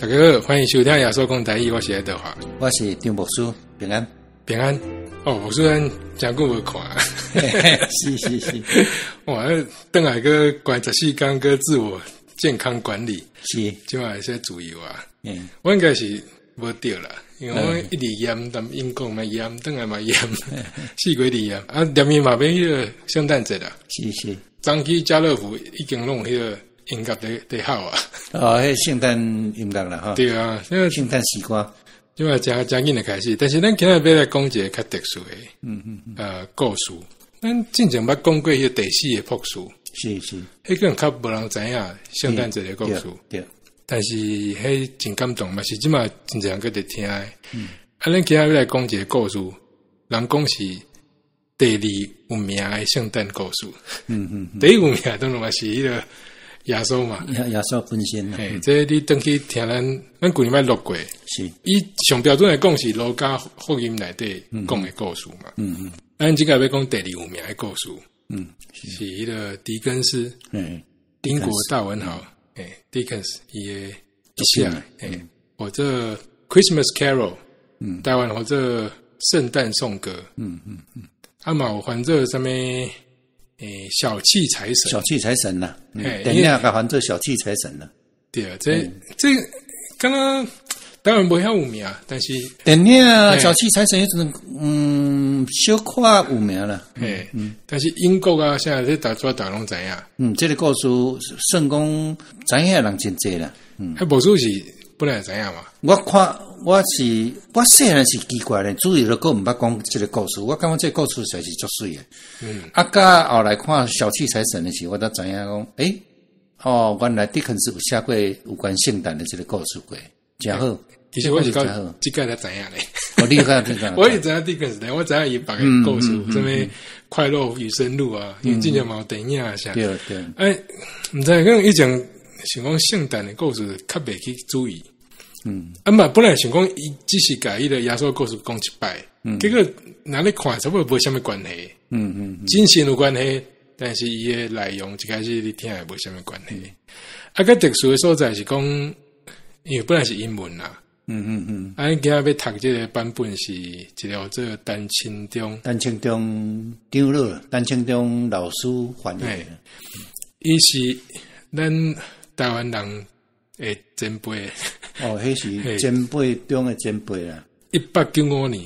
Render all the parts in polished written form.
大家好，歡迎收聽耶穌講台語，我是愛德華，我是張牧師，平安。平安。哦，牧師咱誠久無看，是是是，哇，轉來閣關14天，閣自我健康管理，這擺會使自由啊。我應該是無著啦，因為我一直驗，但英國嘛驗，轉來嘛驗，四月裡驗，啊，連面嘛欲彼個聖誕節啦。昨去家樂福已經攏有彼個音樂佇吼啊。哦，彼聖誕音樂啦，吼。對啊，聖誕詩歌。這擺誠誠緊就開始，但是咱今仔日欲來講一個較特殊的，故事。咱進前捌講過彼個第四个博士，彼個較無人知影聖誕節的故事，但是彼真感動嘛，是這擺真濟人閣佇聽的。啊，咱今仔日欲來講一個故事，人講是第二有名的聖誕故事。第一有名當然嘛是彼個耶穌嘛，耶穌本身。嘿，這你轉去聽咱，咱舊年捌錄過。以上標準來講是路加福音內底講的故事嘛。咱這個欲講第二有名的故事。是彼個狄更斯。英國大文豪，狄更斯伊的寫，或者 Christmas Carol，台灣號做聖誕頌歌。啊嘛有翻做啥物？小氣財神，小氣財神啦，電影共翻做小氣財神啦。對啊，這敢若當然無遐有名，但是電影小氣財神彼陣，小可有名啦。嘿，但是英國啊，現在這大家攏知影。這個故事算講知影的人真濟啦。彼牧師是本來就知影嘛。我看我是我細漢是奇怪咧，主要閣毋捌講這個故事，我感覺這個故事實在是足媠的。啊，佮後來看小氣財神的時候，我才知影講，欸，哦，原來狄肯斯有寫過有關聖誕的這個故事過，誠好。其實我是到這屆才知影咧。哦，你較知影？我是知影狄肯斯，我知影伊別个故事，啥物快樂與深入啊，因為之前嘛有電影啊啥。欸，毋知可能以前想講聖誕的故事較袂去注意。啊嘛，本來想講伊只是共彼個耶穌故事講一擺，結果若你看差不多無啥物關係。真實有關係，但是伊的內容一開始你聽會無啥物關係。啊，較特殊的所在是講，因為本來是英文啦。啊，咱今仔欲讀這個版本是一個叫做陳清中，陳清中長老，陳清中老師翻譯。伊是咱台灣人的前輩。哦，彼是前輩中的前輩啦。1895年，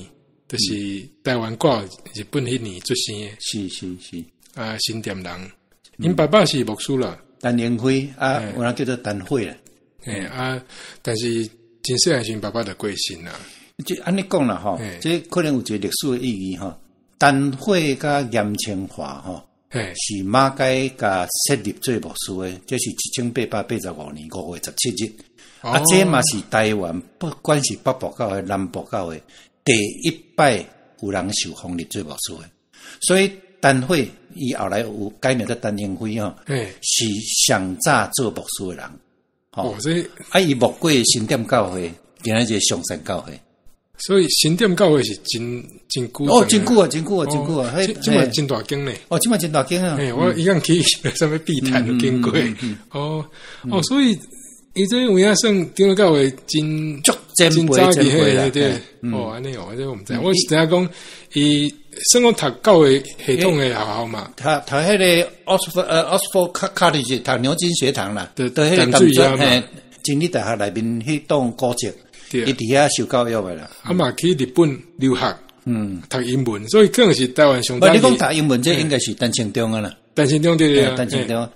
就是台灣割予日本彼年出生的。啊，新店人，𪜶爸爸是牧師啦。陳英輝啊，有人叫做陳慧啦。嘿啊，但是真細漢時，爸爸就過身啦。這按呢講啦吼，這可能有一個歷史的意義吼。陳慧佮嚴清華吼，是馬偕共設立做牧師的，這是1885年5月17日。啊，這嘛是台灣不管是北部教會、南部教會第一擺有人受封立做牧師的。所以陳慧伊後來有改名做陳英輝吼，是上早做牧師的人。哦，這啊，伊牧過新店教會，今仔日松山教會。所以新店教會是真真久哦，真久啊，真久啊，真久啊！這擺真大間咧。哦，這擺真大間啊！嘿，我以前去啥物碧潭有經過。哦哦，所以伊這有影算長老教會真足前輩前輩啦。對哦，按呢哦，這我毋知。我是知影講，伊算講讀教會系統的學校嘛。讀讀彼個 Oxford Oxford College 讀牛津學堂啦。對，對，彼個淡水嘿，真理大學內面彼棟古蹟，伊佇遐受教育的啦。啊嘛去日本留學，讀英文，所以可能是台灣上。無，你講讀英文，這應該是陳清中的啦。陳清中對對，陳清中。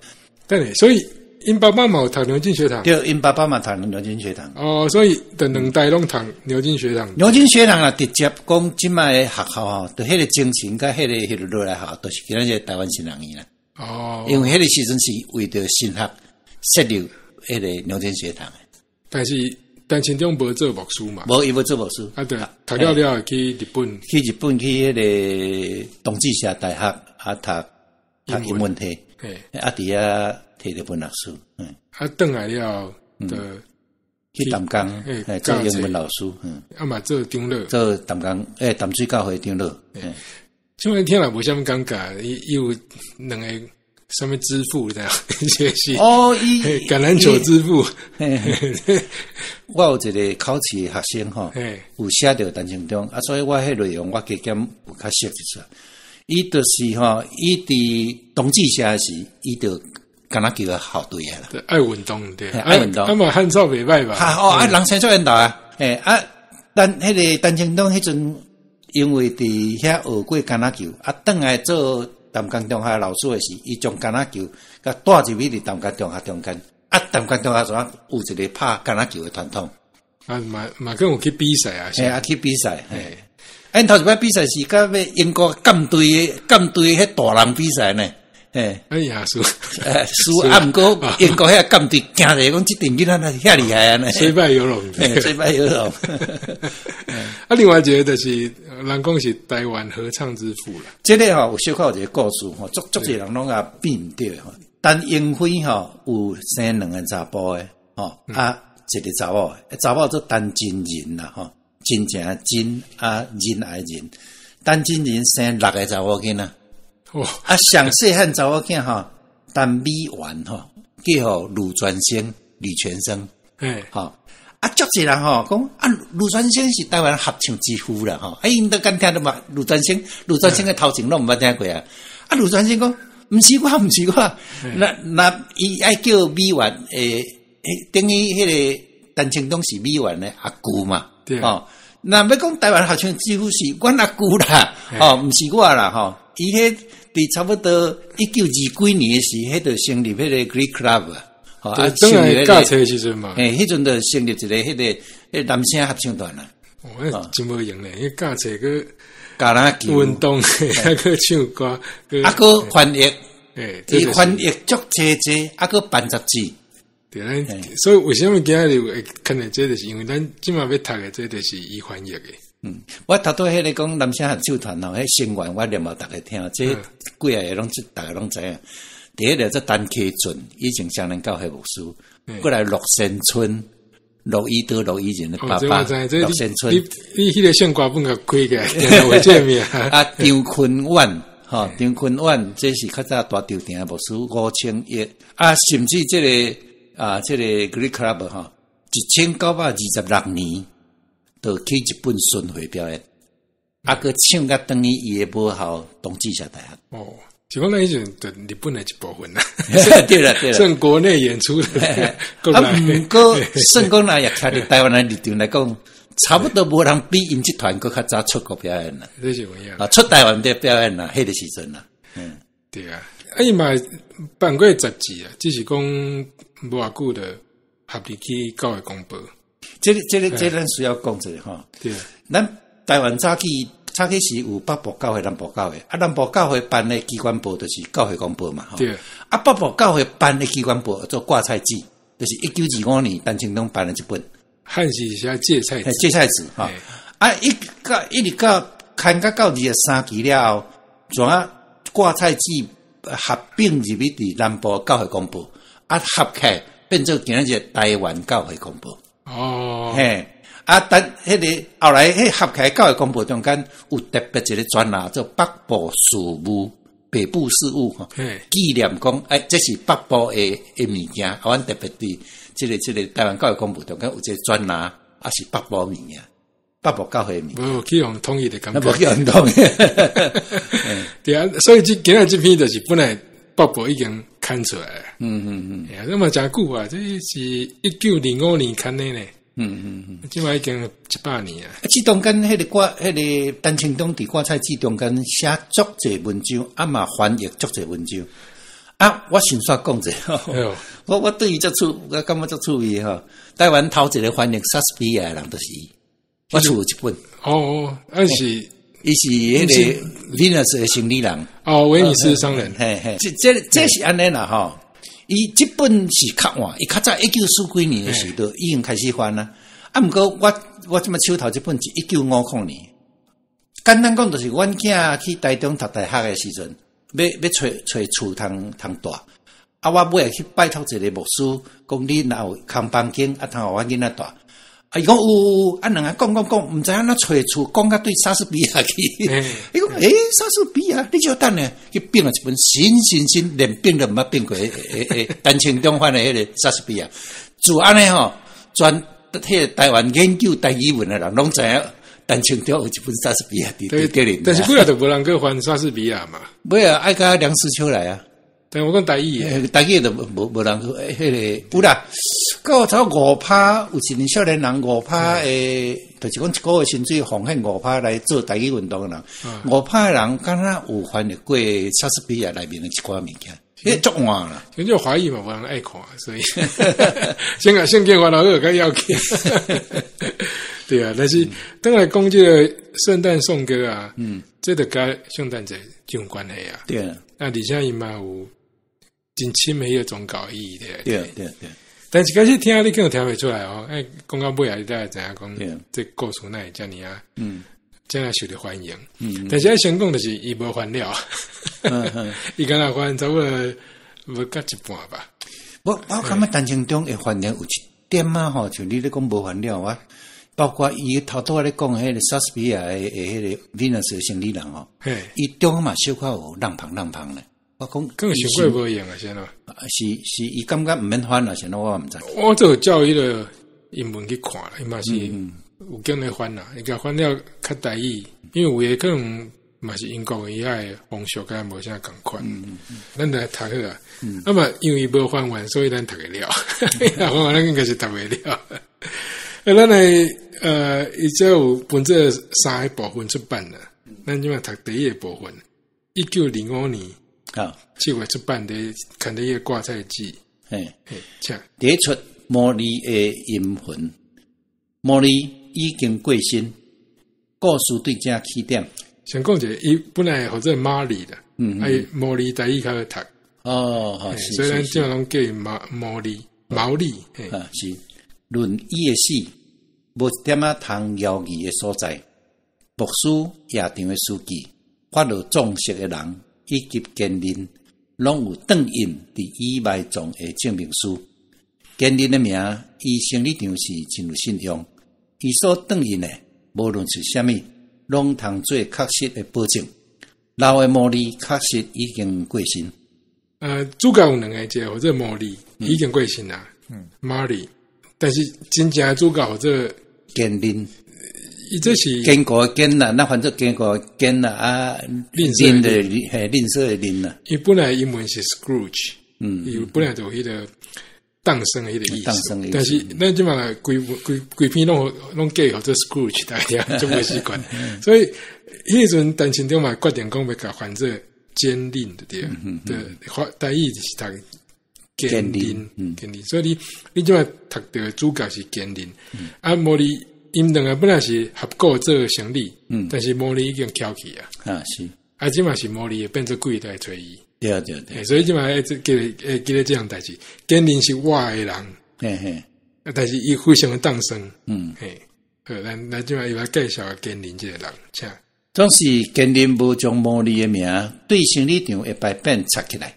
對，所以𪜶爸爸嘛有讀牛津學堂。對，𪜶爸爸嘛讀牛津學堂。哦，所以就兩代攏讀牛津學堂。牛津學堂啊，直接講這擺的學校吼，就彼個精神佮彼個落來學，就是今仔日台灣神學院啦。哦。因為彼個時陣是為著神學設立彼個牛津學堂的。但是陳清中無做牧師嘛？無，伊無做牧師。啊，對，讀了了去日本，去日本去彼個同志社大學啊，讀讀英文系。啊，佇遐摕著文學士。啊，轉來了，就去淡江，做英文老師。啊嘛做長老，做淡江，淡水教會長老。這擺聽來無啥物感覺，伊有兩個啥物之父這樣，這是哦，伊橄欖球之父。我有一個考試學生吼，有寫著陳清忠啊，所以我彼內容我加減有較熟一撮。伊就是吼，伊佇同志社時，伊就橄欖球的校隊啊啦。愛運動對，愛運動。啊嘛，漢草袂歹吧？哈哦，啊人生做緣投啊，嘿啊，但彼個陳清忠彼陣，因為佇遐學過橄欖球，啊，轉來做淡江中學老師的時，伊將橄欖球共帶入去佇淡江中學中間，啊，淡江中學怎有一個拍橄欖球的傳統。啊，嘛嘛，閣有去比賽啊？嘿，啊去比賽。嘿，啊，𪜶頭一擺比賽是佮欲英國艦隊艦隊彼大人比賽呢。嘿，哎呀，輸，輸啊！毋過英國彼個艦隊驚著講，這陣囡仔若是遐厲害啊！雖敗猶榮，雖敗猶榮。啊，另外一個就是人講是台灣合唱之父啦。這個吼有小可有一個故事吼，足足濟人攏共變毋著吼。陳英輝吼有生兩个查埔的吼，啊，一個查某，查某做陳真仁啦吼，真正真啊仁愛仁。陳真仁生六個查某囡仔。啊，上細漢查某囝吼，陳美元吼，叫予呂傳生、呂傳生，吼啊，足濟人吼講啊，呂傳生是台灣合唱之父啦吼，啊，𪜶都敢聽著嘛？呂傳生，呂傳生的頭前攏毋捌聽過啊！啊，呂傳生講，毋是我，毋是我，那那伊愛叫美元，欸，等於彼个陳清忠是美元的阿舅嘛，吼，若欲講台灣合唱之父是阮阿舅啦，吼，毋是我啦，吼，伊彼佇差不多一九二幾年的時，彼就成立彼个 Glee Club 啊，啊，成立教冊時陣嘛，嘿，彼陣就成立一個彼个彼男聲合唱團啦。哦，真無閒咧，彼教冊閣橄欖球運動，啊閣唱歌，啊閣翻譯，伊翻譯足濟濟，啊閣辦雜誌。對，咱所以為啥物今仔日會看著這，就是因為咱這馬欲讀的這，就是伊翻譯的。嗯，我頭拄彼个講男聲合唱團吼，彼成員我念予逐家聽，這幾仔个攏逐家攏知影。第一个做陳啟俊，以前雙連教會牧師，過來陸先春、陸一德、陸一仁的爸爸，陸先春。你你彼个聖歌本共開起來，聽著這個名。啊，張坤遠，吼，張坤遠，這是較早大稻埕的牧師吳清益，啊，甚至這个啊，這个 Glee Club 吼，1926年就去日本巡迴表演，啊，閣唱甲轉去伊的母校同志社大學。哦，是講咱彼陣就日本的一部分啦。對啦對啦，算國內演出的。啊，毋過算講來也徛佇台灣的立場來講，差不多無人比𪜶這團閣較早出國表演啦。這是有影。啊，出台灣佇表演啦，彼个時陣啦。嗯，對啊，啊伊嘛辦過雜誌啊，只是講無偌久就合入去教會公報。這个、這个、這个咱需要講一下吼。對。咱台灣早期早期是有北部教會、南部教會，啊，南部教會辦的機關報就是教會公報嘛。對。啊，北部教會辦的機關報做掛菜誌，就是1925年陳清忠辦的這本。漢字寫芥菜籽。芥菜籽吼。啊，一到一直到刊甲到23期了後，怎啊掛菜誌合併入去佇南部教會公報，啊合起來變做今仔日台灣教會公報。哦，嘿，啊，但彼个後來彼合起來教會公報中間有特別一個專欄做北部事務、北部事務吼，紀念講，欸，這是北部的的物件，啊，阮特別佇這個這個台灣教會公報中間有一個專欄，啊是北部物件，北部教會物件。無去予統一的感覺。無去予統一。對啊，所以這今仔這篇就是本來北部已經刊出來。哎呀，這嘛誠久啊，這是1925年刊的呢。這馬已經100年啊。啊，這中間彼個掛，彼个陳清忠佇掛菜誌中間寫足濟文章，啊嘛翻譯足濟文章。啊，我先煞講者，我我對伊足趣，我感覺足趣味吼。台灣頭一個翻譯莎士比亞的人就是伊，我厝有一本。哦，啊是，伊是彼个 Venus 的生理人。哦，威尼斯商人。嘿嘿，這這這是按呢啦吼。伊這本是較晚，伊較早一九四幾年的時就已經開始翻啦。啊，毋過我我這馬手頭這本是1950年。簡單講，就是阮囝去台中讀大學的時陣，欲欲揣揣厝通通蹛。啊，我尾去拜託一個牧師，講你若有空房間，啊，通予阮囡仔蹛。啊，伊講有有有，啊，兩个講講講，毋知按怎揣厝講甲對莎士比亞去。伊講欸，莎士比亞，你就等下去變了一本新新新，連變都毋捌變過，欸，陳清中翻的彼个莎士比亞，自按呢吼，全彼个台灣研究台語文的人攏知影，陳清中有一本莎士比亞佇格林。但是幾若就無人去翻莎士比亞嘛。尾啊，愛共梁實秋來啊。但我講台語，台語就無人去，彼个有啦。到差5趴，有一年少年人五趴的，就是講一個月薪水奉獻五趴來做台語運動的人，五趴的人敢若有翻譯過莎士比亞內面的一寡物件，彼足換啦。因為華語嘛，無人愛看，所以先共聖經翻落好較要緊。對啊，但是轉來講這个聖誕頌歌啊，這就佮聖誕節就有關係啊。對啊，啊，而且伊嘛有真深的彼个宗教意義的。對對對。但是開始聽你可能聽袂出來哦，欸，講到尾啊，你才會知影講，這故事哪會遮爾啊，遮爾受著歡迎。但是愛先講就是伊無翻了，伊敢若翻差不多無甲一半吧。我感覺陳清中會翻譯有一點仔吼，像你咧講無翻了啊，包括伊頭拄仔咧講彼个莎士比亞的彼个 Venus 生理人吼，伊中嘛小可有浪旁浪旁咧。我講可能想過無用啊，是喏。是伊感覺毋免翻啊，是喏，我毋知。我就照彼个英文去看啦，伊嘛是有經咧翻啦，伊共翻了較台語，因為有的可能嘛是英國伊遐的風俗佮無啥仝款。咱來讀好啊。啊嘛，因為伊無翻完，所以咱讀會了。翻完咱應該是讀袂了。啊，咱來伊這有分做三个部分出版啦。咱這馬讀第一个部分，1905年7月出版的，看的伊个掛菜記。嘿，請第一出毛利的陰魂，毛利已經過身，故事對這起點。先講一下，伊本來號做瑪麗的，啊，毛利台語較好讀。哦，所以咱這攏叫伊毛利毛利。啊，是論伊的死，無一點仔通猶豫的所在。牧師、夜場的司機、發落撞色的人以及堅忍，攏有轉印佇伊埋葬的證明書。堅忍的名，伊生理場是真有信用。伊所轉印的，無論是啥物，攏通做確實的保證。老的毛利確實已經過身。主角有兩个，一个號做毛利，已經過身啦。毛利，但是真正的主角號做堅忍。伊這是堅固的堅啦，那反正堅固的堅啦啊，吝的嘿，吝嗇的吝啦。伊本來英文是 Scrooge，伊本來就有彼个當生的彼个意思。但是咱這馬規規規篇攏攏叫號做 Scrooge，大家就無習慣。所以彼時陣陳清中嘛決定講欲共翻做堅忍的對，對，台語就是讀堅忍，堅忍。所以你這馬讀著主角是堅忍，啊，毛利。𪜶兩个本來是合股做生理，但是毛利已經翹去啊。啊是，啊，這馬是毛利會變做鬼來揣伊。對對對，所以這馬會記得記得這樣代誌，堅忍是我的人，嘿嘿，啊，但是伊非常的當生，嘿，好，咱來這馬伊來介紹堅忍這个人，請。總是堅忍無將毛利的名對生理場的牌匾拆起來，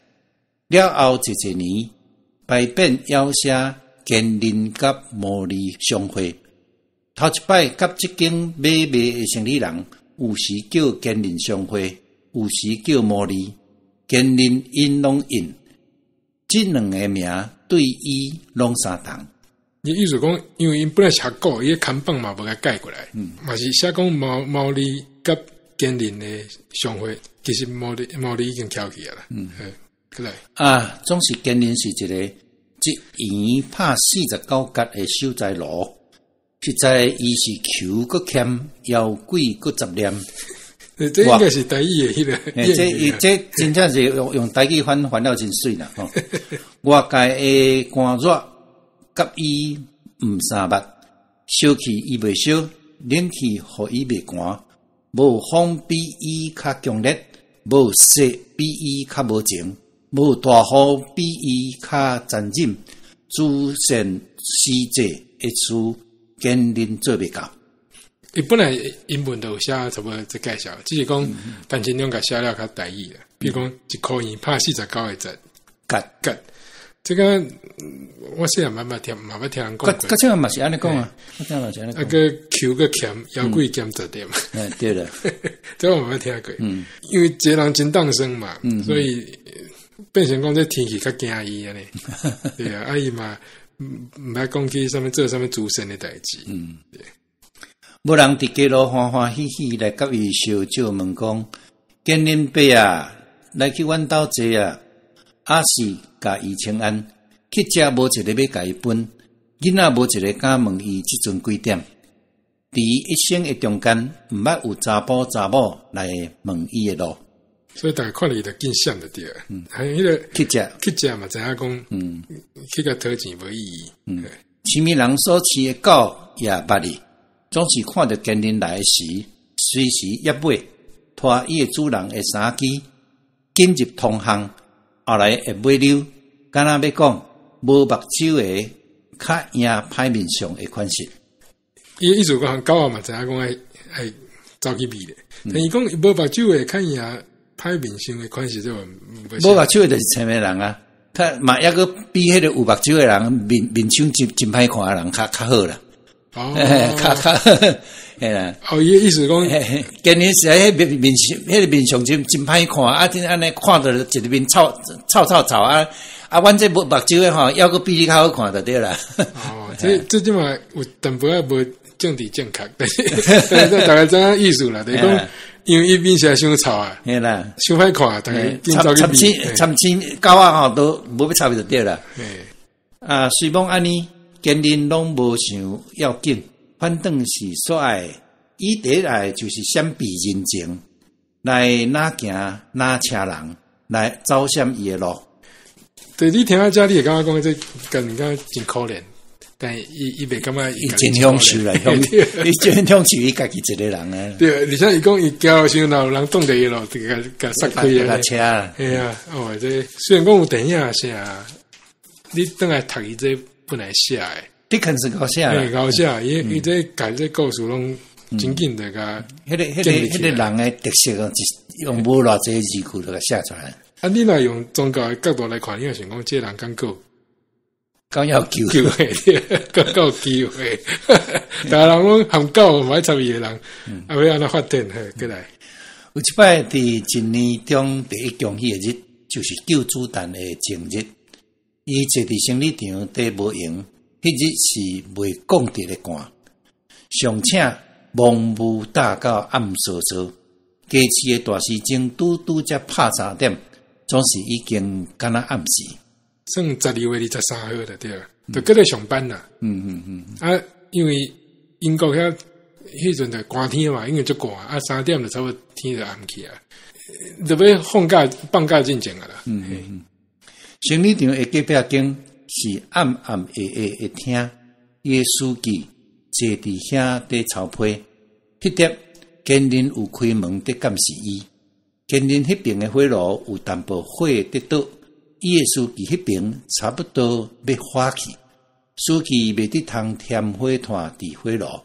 了後一一年，牌匾枵寫堅忍佮毛利相會。頭一擺佮這間買賣的生理人，有時叫堅忍相會，有時叫毛利，堅忍𪜶攏應，這兩个名對伊攏相同。你意思講，因為𪜶本來是合股，伊个看板嘛無共改過來，嘛是寫講毛利佮堅忍的相會，其實毛利毛利已經翹起來啦。過來啊，總是堅忍是一個一圓拍49角的守財奴。實在伊是窮閣儉，枵鬼閣雜念。這應該是台語的彼个。這伊這真正是用台語翻翻了真媠啦吼。外界的寒熱佮伊毋相捌，燒氣伊袂燒，冷氣予伊袂寒。無風比伊較強烈，無雪比伊較無情，無大雨比伊較殘忍。慈善施濟的事，堅忍做袂到。伊本來英文都有寫差不多這介紹，只是講陳清中共寫了較台語啦。比如講一箍圓拍49個節，角角，這个我細漢嘛捌聽，嘛捌聽人講過。閣這個嘛是按呢講啊，閣這嘛是按呢講。啊，閣球閣儉，枵鬼儉十點。嗯，對啦，這我嘛捌聽過。嗯，因為這人真凍霜嘛，所以變成講這天氣較驚伊按呢。對啊，啊伊嘛毋捌講去啥物做啥物慈善的代誌。嗯，對。無人佇街路歡歡喜喜來佮伊相借問講，堅忍伯啊，來去阮兜坐啊，抑是共伊請安，去食無一个欲共伊分，囡仔無一个敢問伊這陣幾點。佇伊一生的中間，毋捌有查埔查某來問伊的路。所以逐家看著伊就緊閃就對了。嗯，還有彼个去食去食嘛，知影講，嗯，去共討錢無意義。嗯，啥物人所飼的狗也捌伊，總是看著堅忍來時，隨時挹尾拖伊的主人的衫機，緊入通巷，後來會尾溜，敢若欲講無目睭的較贏歹面相的款式。伊意思講狗仔嘛知影講愛愛走去避咧，但伊講無目睭的較贏歹面相的款式就無目睭的就是谶的人啊，較嘛抑閣比彼个有目睭的人面面相真真歹看的人較較好啦。哦，較較嘿啦。哦，伊的意思講，堅忍是彼面面相，彼个面相真真歹看，啊，真按呢看著一个面臭臭臭臭啊！啊，阮這無目睭的吼，猶閣比你較好看就對啦。哦，這這這嘛有淡薄仔無政治正確，但是大概知影意思啦，就是講因為伊面色傷臭啊，嘿啦，傷歹看，逐家緊走去避。參參狗仔吼都無欲插伊就對啦。啊，雖罔按呢，堅忍攏無想要緊，反轉是所愛，伊第一愛就是閃避人情，來哪行哪車人，來走閃伊的路。對，你聽到這，你會感覺講這共人家真可憐，但伊伊袂感覺伊真享受啦，伊真享受伊家己一个人啊。對，而且伊講伊行路時陣，若有人擋著伊路，就共共殺開啊。車啊，嘿啊，哦，這雖然講有電影啥，你轉來讀伊這本來寫的，狄更斯𠢕寫的，𠢕寫，伊伊這共這故事攏真緊就共。彼个人的特色哦，用無偌濟字句就共寫出來。啊，你若用宗教的角度來看，你會想講這個人敢閣敢有救機會，閣有機會。逐家人攏含狗嘛愛插伊的人，啊，欲按怎發展？嘿，過來。有一擺佇一年中第一恭喜的日，就是救主誕的前日。伊坐佇生理場底無閒，彼日是袂講得的寒，尚且暝霧罩到暗臊臊，街市的大時鐘拄拄才拍三點，總是已經敢若暗時。算12月23號就對了，就閣咧上班啦。啊，因為英國遐彼陣就寒天嘛，因為足寒，啊三點就差不多天就暗去啊，就欲放假放假進前啊啦。生理場的隔壁間是暗暗黑黑的廳，伊的司機坐佇遐佇操批，彼粒堅忍有開門佇監視伊，堅忍彼爿的火爐有淡薄火佇倒，伊的司機彼爿差不多欲火去，司機袂得通添火炭佇火爐，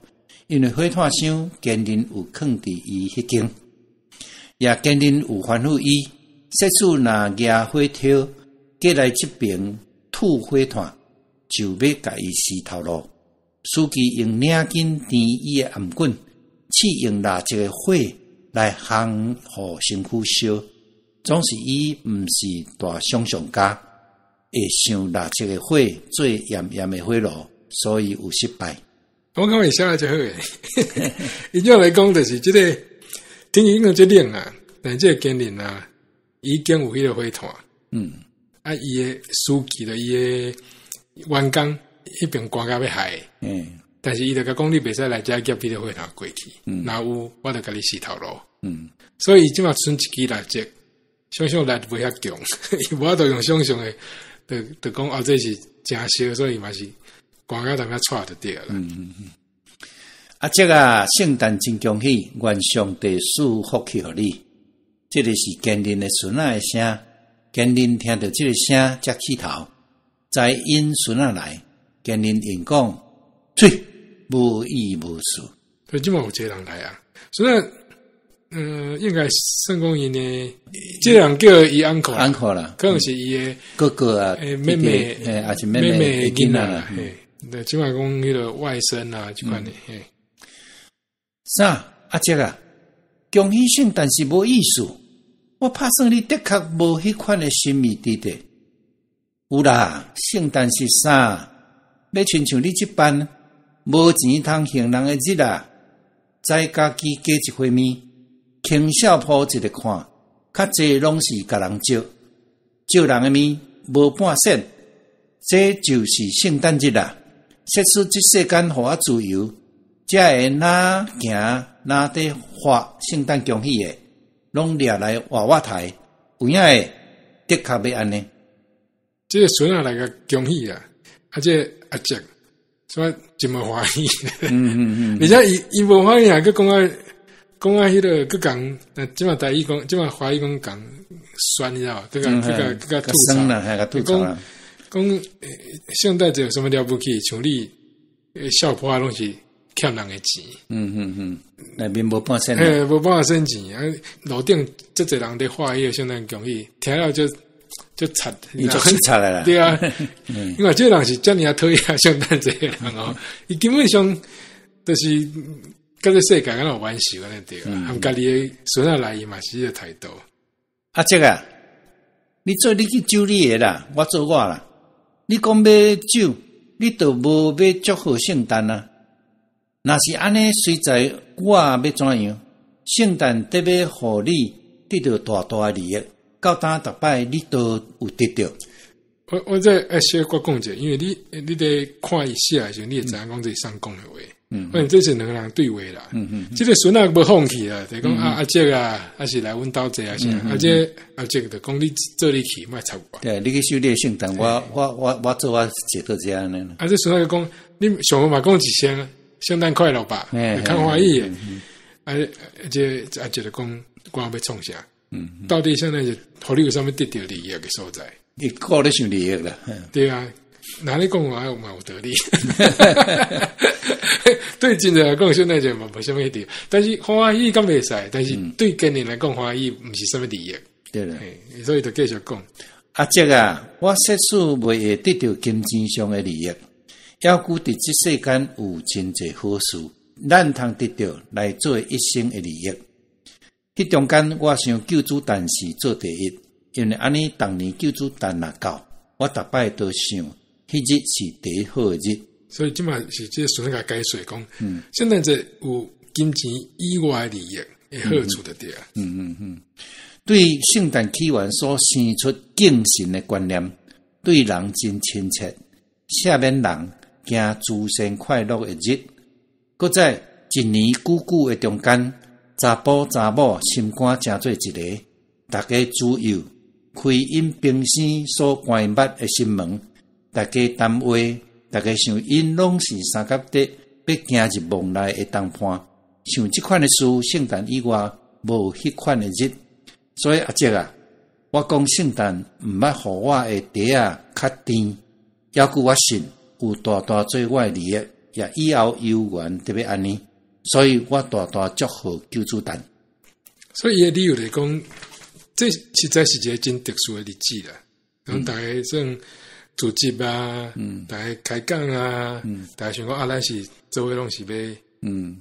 因為火炭箱堅忍有囥佇伊彼間，也堅忍有吩咐伊，設使若夯火挑過來這爿吐火炭，就欲共伊撕頭路。司機用領巾墊伊的頷頸，試用蠟燭的火來烘予身軀燒。總是伊毋是大想像家，會想蠟燭的火做炎炎的火爐，所以有失敗。我感覺伊寫得真好誒，伊怎來講就是這個天氣已經這冷啊，但是這個堅忍啊，已經有彼個火炭。啊，伊的司機的伊的員工彼爿寒甲欲害，但是伊就共講你袂使來遮夾彼個火炭過去，若有我就共你撕頭路。所以伊這馬賰一支蠟燭，想像力袂遐強，伊無法度用想像的，就就講啊，這是誠燒，所以嘛是寒甲淡薄掣就對啦。阿叔啊，聖誕真恭喜，願上帝賜福氣予你。這个是堅忍的孫仔的聲，堅忍聽著這个聲才起頭，知𪜶孫仔來，堅忍應講，啜，無意無事。所以這馬有一个人來啊，所以應該算講𪜶的，這個人叫伊 uncle ，uncle 啦，可能是伊的哥哥啊，妹妹，抑是妹妹的囡仔啦。嘿，對，這擺講彼個外甥啊，這款的，嘿。啥？阿叔啊，恭喜聖誕是無意思，我拍算你的確無彼款的心意佇咧。有啦，聖誕是啥？欲親像你這般無錢通還人的日啊，知家己加一回麵，輕笑鋪一个看，較濟攏是共人借，借人的麵無半仙，這就是聖誕節啦。設使這世間予我自由，才會哪行哪佇發聖誕恭喜的，攏掠來活我刣，有影的，的確欲按呢。這个孫仔來共恭喜啊，啊，這个阿叔，煞真無歡喜。而且伊伊無歡喜啊，閣講啊講啊，彼个閣講，這馬台語講，這馬華語講講酸，你知無？閣共閣共閣共吐槽，講講聖誕節有啥物了不起？像你笑破啊，攏是欠人的錢。內面無半仙。嘿，無半仙錢啊！路頂遮濟人佇發彼个聖誕恭喜，聽了就就賊，伊就賊啦。對啊，因為這個人是遮爾仔討厭聖誕節的人哦，伊根本上就是佮這世界敢若有冤仇按呢對啊，含家己的孫仔來伊嘛是這個態度。阿叔啊，你做你去守你的啦，我做我啦。你講欲守，你就無欲祝賀聖誕啊？若是按呢，隨在我欲怎樣？聖誕得欲予你得著大大的利益，到今逐擺你都有得著。我我再愛小可講者，因為你你佇看伊寫的時陣，你會知影講這是啥講的話。反正這是兩个人對話啦。這个孫仔無放棄啦，就講啊阿叔啊，抑是來阮兜坐啊啥，啊這阿叔就講你做你去，莫插我。對，你去守你的聖誕，我我我我做我坐佗遮按呢。啊，這孫仔就講，你上好嘛講一聲聖誕快樂吧，較歡喜的。啊，這阿叔就講，我欲創啥？到底聖誕節，予你有啥物得著利益的所在？伊顧咧想利益啦。對啊，若你講話嘛有道理。對真濟來講，聖誕節嘛無啥物得，但是歡喜敢袂使，但是對今年來講，歡喜毋是啥物利益。對啦，所以就繼續講。阿叔啊，我設使袂會得著金錢上的利益，猶閣佇這世間有真濟好事，咱通得著來做一生的利益。彼中間，我想救主誕是做第一，因為按呢，逐年救主誕若到，我逐擺都想，彼日是第一好的日。所以這馬是這個孫仔共解釋講，聖誕節有金錢以外的利益的好處就對啊。對聖誕起源所生出敬神的觀念，對人真親切，赦免人行慈善快樂的日，閣在一年久久的中間，查埔查某心肝成做一个，大家自幼開𪜶平生所關捌的心門，大家談話，大家想𪜶攏是相佮佇欲行入夢內的同伴，想這款的事，聖誕以外無彼款的日，所以阿叔啊，我講聖誕毋捌予我的茶仔較甜，猶閣我信有大大做我的利益，也以後猶原得欲按呢，所以我大大祝賀救主誕。所以伊的理由就是講，這實在是一个真特殊的日子啦。咁大家算組織啊，大家開講啊，大家想講啊，咱是做伙攏是欲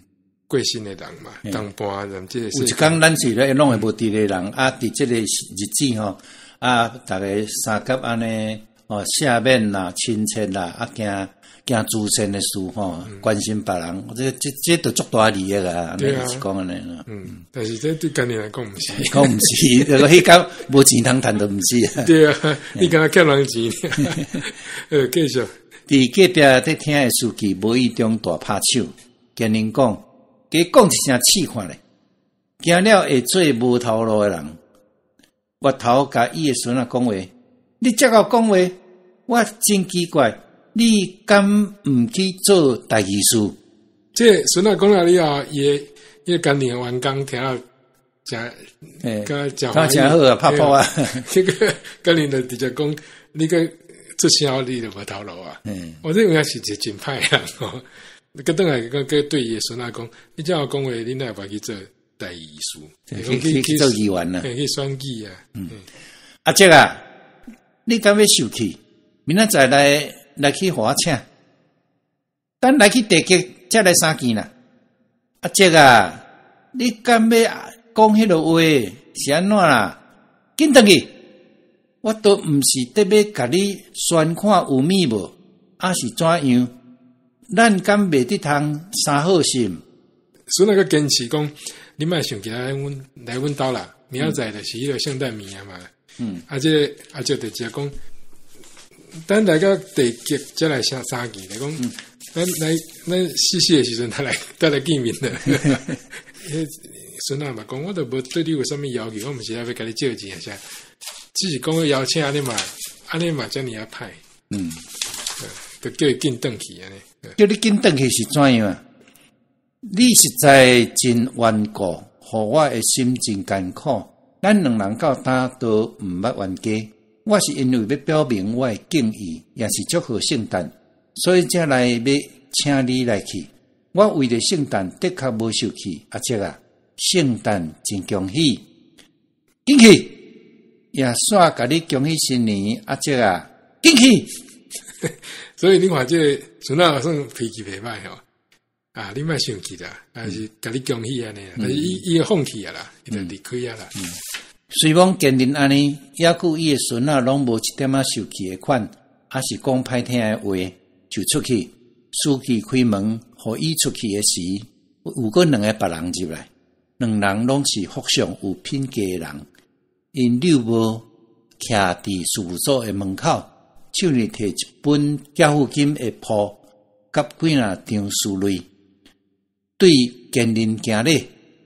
過新的人嘛，同伴甚至有一工咱是咧攏會無佇咧人啊，佇這个日子吼啊，逐家相佮按呢哦，赦免啦、親切啦，啊，行行慈善的事吼，關心別人，這這這都足大利益啊！對啊，是講按呢啦。嗯，但是這對家己來講毋是，講毋是，這個彼工無錢通趁都毋是。對啊，你敢若欠人錢？繼續。佇隔壁佇聽的司機無意中大拍手，堅寧講，加講一聲試看咧，驚了會做無頭路的人。越頭共伊的孫仔講話，你這𠢕講話，我真奇怪，你敢毋去做代誌事？這孫仔講了了後，伊的伊個工廠的員工聽了誠，佮誠誠好啊，拍噗啊！這個工廠就直接講，你閣出聲，你就無頭路啊！我這有影是一個真歹人哦。閣轉來閣閣對伊的孫仔講，你這樣講話，你哪會袂去做代議士，去做議員啦，去選舉啊。嗯，阿叔啊，你敢欲受氣？明仔載來去予我請，等來去地極才來相見啦。阿叔啊，你敢欲講彼落話是按怎啦？緊轉去，我都毋是得欲共你宣看有物無，抑是怎樣？咱敢袂得通相好心？孫仔閣堅持講，你莫生氣來阮來阮兜啦，明仔載就是彼個聖誕暝啊嘛。啊，這个阿叔就直接講，等來到地極才來相相見來講，咱來咱死死的時陣，才來才來見面啦。彼孫仔嘛講，我都無對你有啥物要求，我毋是來欲共你借錢啊啥，只是講邀請按呢嘛，按呢嘛遮爾仔歹。就叫伊緊轉去按呢。叫你緊轉去是怎樣啊？你實在真頑固，予我的心真艱苦。咱兩人到今都毋捌冤家。我是因為欲表明我的敬意，也是祝賀聖誕，所以才來欲請你來去。我為著聖誕的確無受氣，阿叔啊，聖誕真恭喜，緊去也煞共你恭喜新年，阿叔啊，緊去。所以你看這个孫仔算脾氣袂歹吼，啊，你莫生氣啦，還是共你恭喜按呢，但是伊伊就放棄啊啦，伊就離開啊啦。雖罔堅忍按呢，猶閣伊的孫仔攏無一點仔受氣的款，抑是講歹聽的話，就出去。書記開門，予伊出去的時，有閣兩个別人入來，兩人攏是福相有品格的人，𪜶遛帽徛佇事務所的門口，手裡提一本繳付金的簿，佮幾若張書類，對堅忍行禮，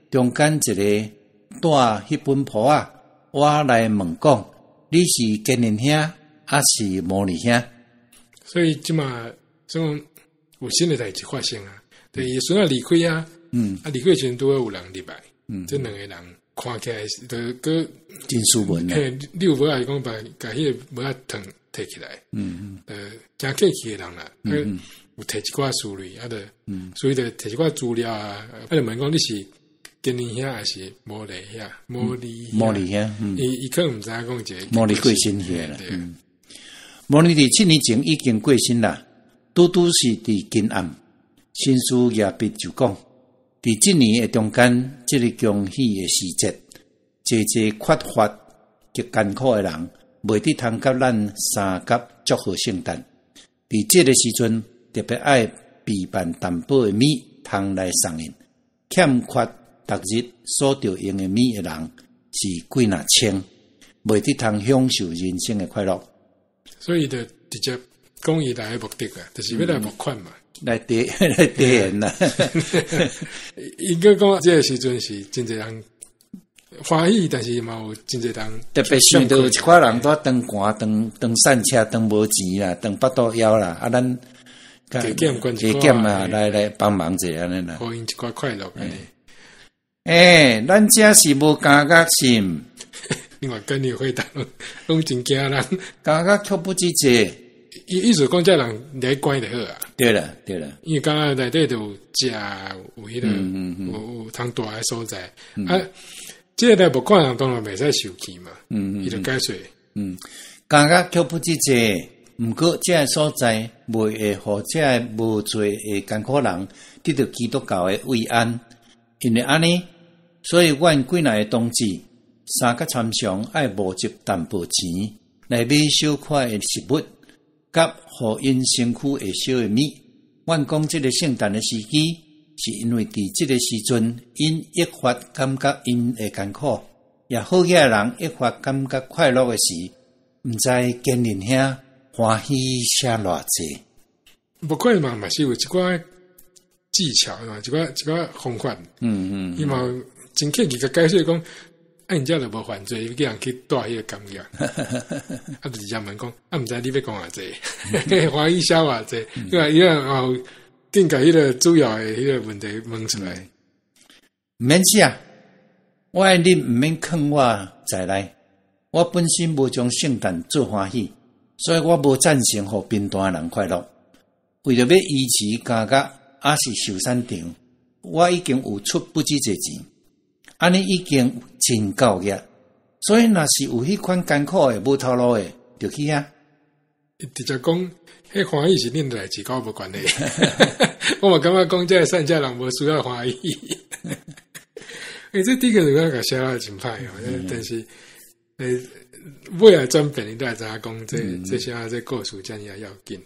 中間一个帶彼本簿仔，我來問講，你是堅忍兄，抑是毛利兄？所以這馬這種有新的代誌發生啊，就是伊孫仔離開啊，啊離開時陣拄好有人入來，這兩個人看起來就閣真斯文啊，嘿，遛帽仔是講把共彼個帽仔搪提起來，誠客氣的人啦，有提一寡書類，啊，就所以就提一寡資料啊，啊，就問講你是堅忍兄還是毛利兄？毛利毛利兄，伊伊可能毋知影講一个毛利過身去啦。毛利佇7年前已經過身啦，拄拄是佇今暗，紳士舉筆就講，佇這年的中間，這个恭喜的時節，濟濟缺乏及艱苦的人，袂得通佮咱相佮祝賀聖誕。佇這个時陣，特別愛備辦淡薄的物通來送𪜶，欠缺逐日所著用的物的人是幾若千，袂得通享受人生的快樂。所以就直接講伊來的目的啊，就是欲來募款嘛，來綴來綴緣啦。應該講這个時陣是真濟人歡喜，但是嘛有真濟人特別想著有一寡人拄當寒、當當散赤、當無錢啦、當腹肚枵啦，啊，咱加減加減啊，來來幫忙者按呢啦，予𪜶一寡快樂按呢。欸，咱這是無監獄心。另外跟你回答，攏真驚人。監獄卻不止這，意意思講，這人來關就好啊。對啦，對啦。因為監獄內底就有食，有彼个，有有通蹛的所在。啊，這个來募款人當然袂使受氣嘛。伊就解釋。監獄卻不止這，毋過這个所在袂會予這个無罪的艱苦人得著基督教的慰安。因為按呢，所以阮幾若个同志三角參詳愛募集淡薄錢來買小塊的食物，佮予𪜶身軀會燒的物。阮講這个聖誕的時機，是因為佇這个時陣，𪜶越發感覺𪜶的艱苦，也好額人越發感覺快樂的時，毋知堅忍兄歡喜寫偌濟。募款嘛嘛是有一寡技巧嘛，一寡一寡方法。伊嘛真客氣共解釋講，啊，𪜶遮就無犯罪，叫人去蹛彼个監獄。啊，就直接問講，啊，毋知你欲講偌濟，歡喜寫偌濟，因為伊個有緊共彼个主要的彼个問題問出來。毋免寫，我愛恁毋免囥我在內。我本身無將聖誕做歡喜，所以我無贊成予貧惰的人快樂。為著欲維持監獄，抑是壽產場，我已經有出不止濟錢。按呢已經真夠額。所以若是有彼款艱苦的、無頭路的，就去遐。直接講，彼歡喜是恁的代誌，佮我無關係。我嘛感覺講，這个善家人無需要歡喜。欸，這第一個就感覺寫得真歹哦，但是尾仔轉變，你才會知影講，這啥這故事遮爾仔要緊。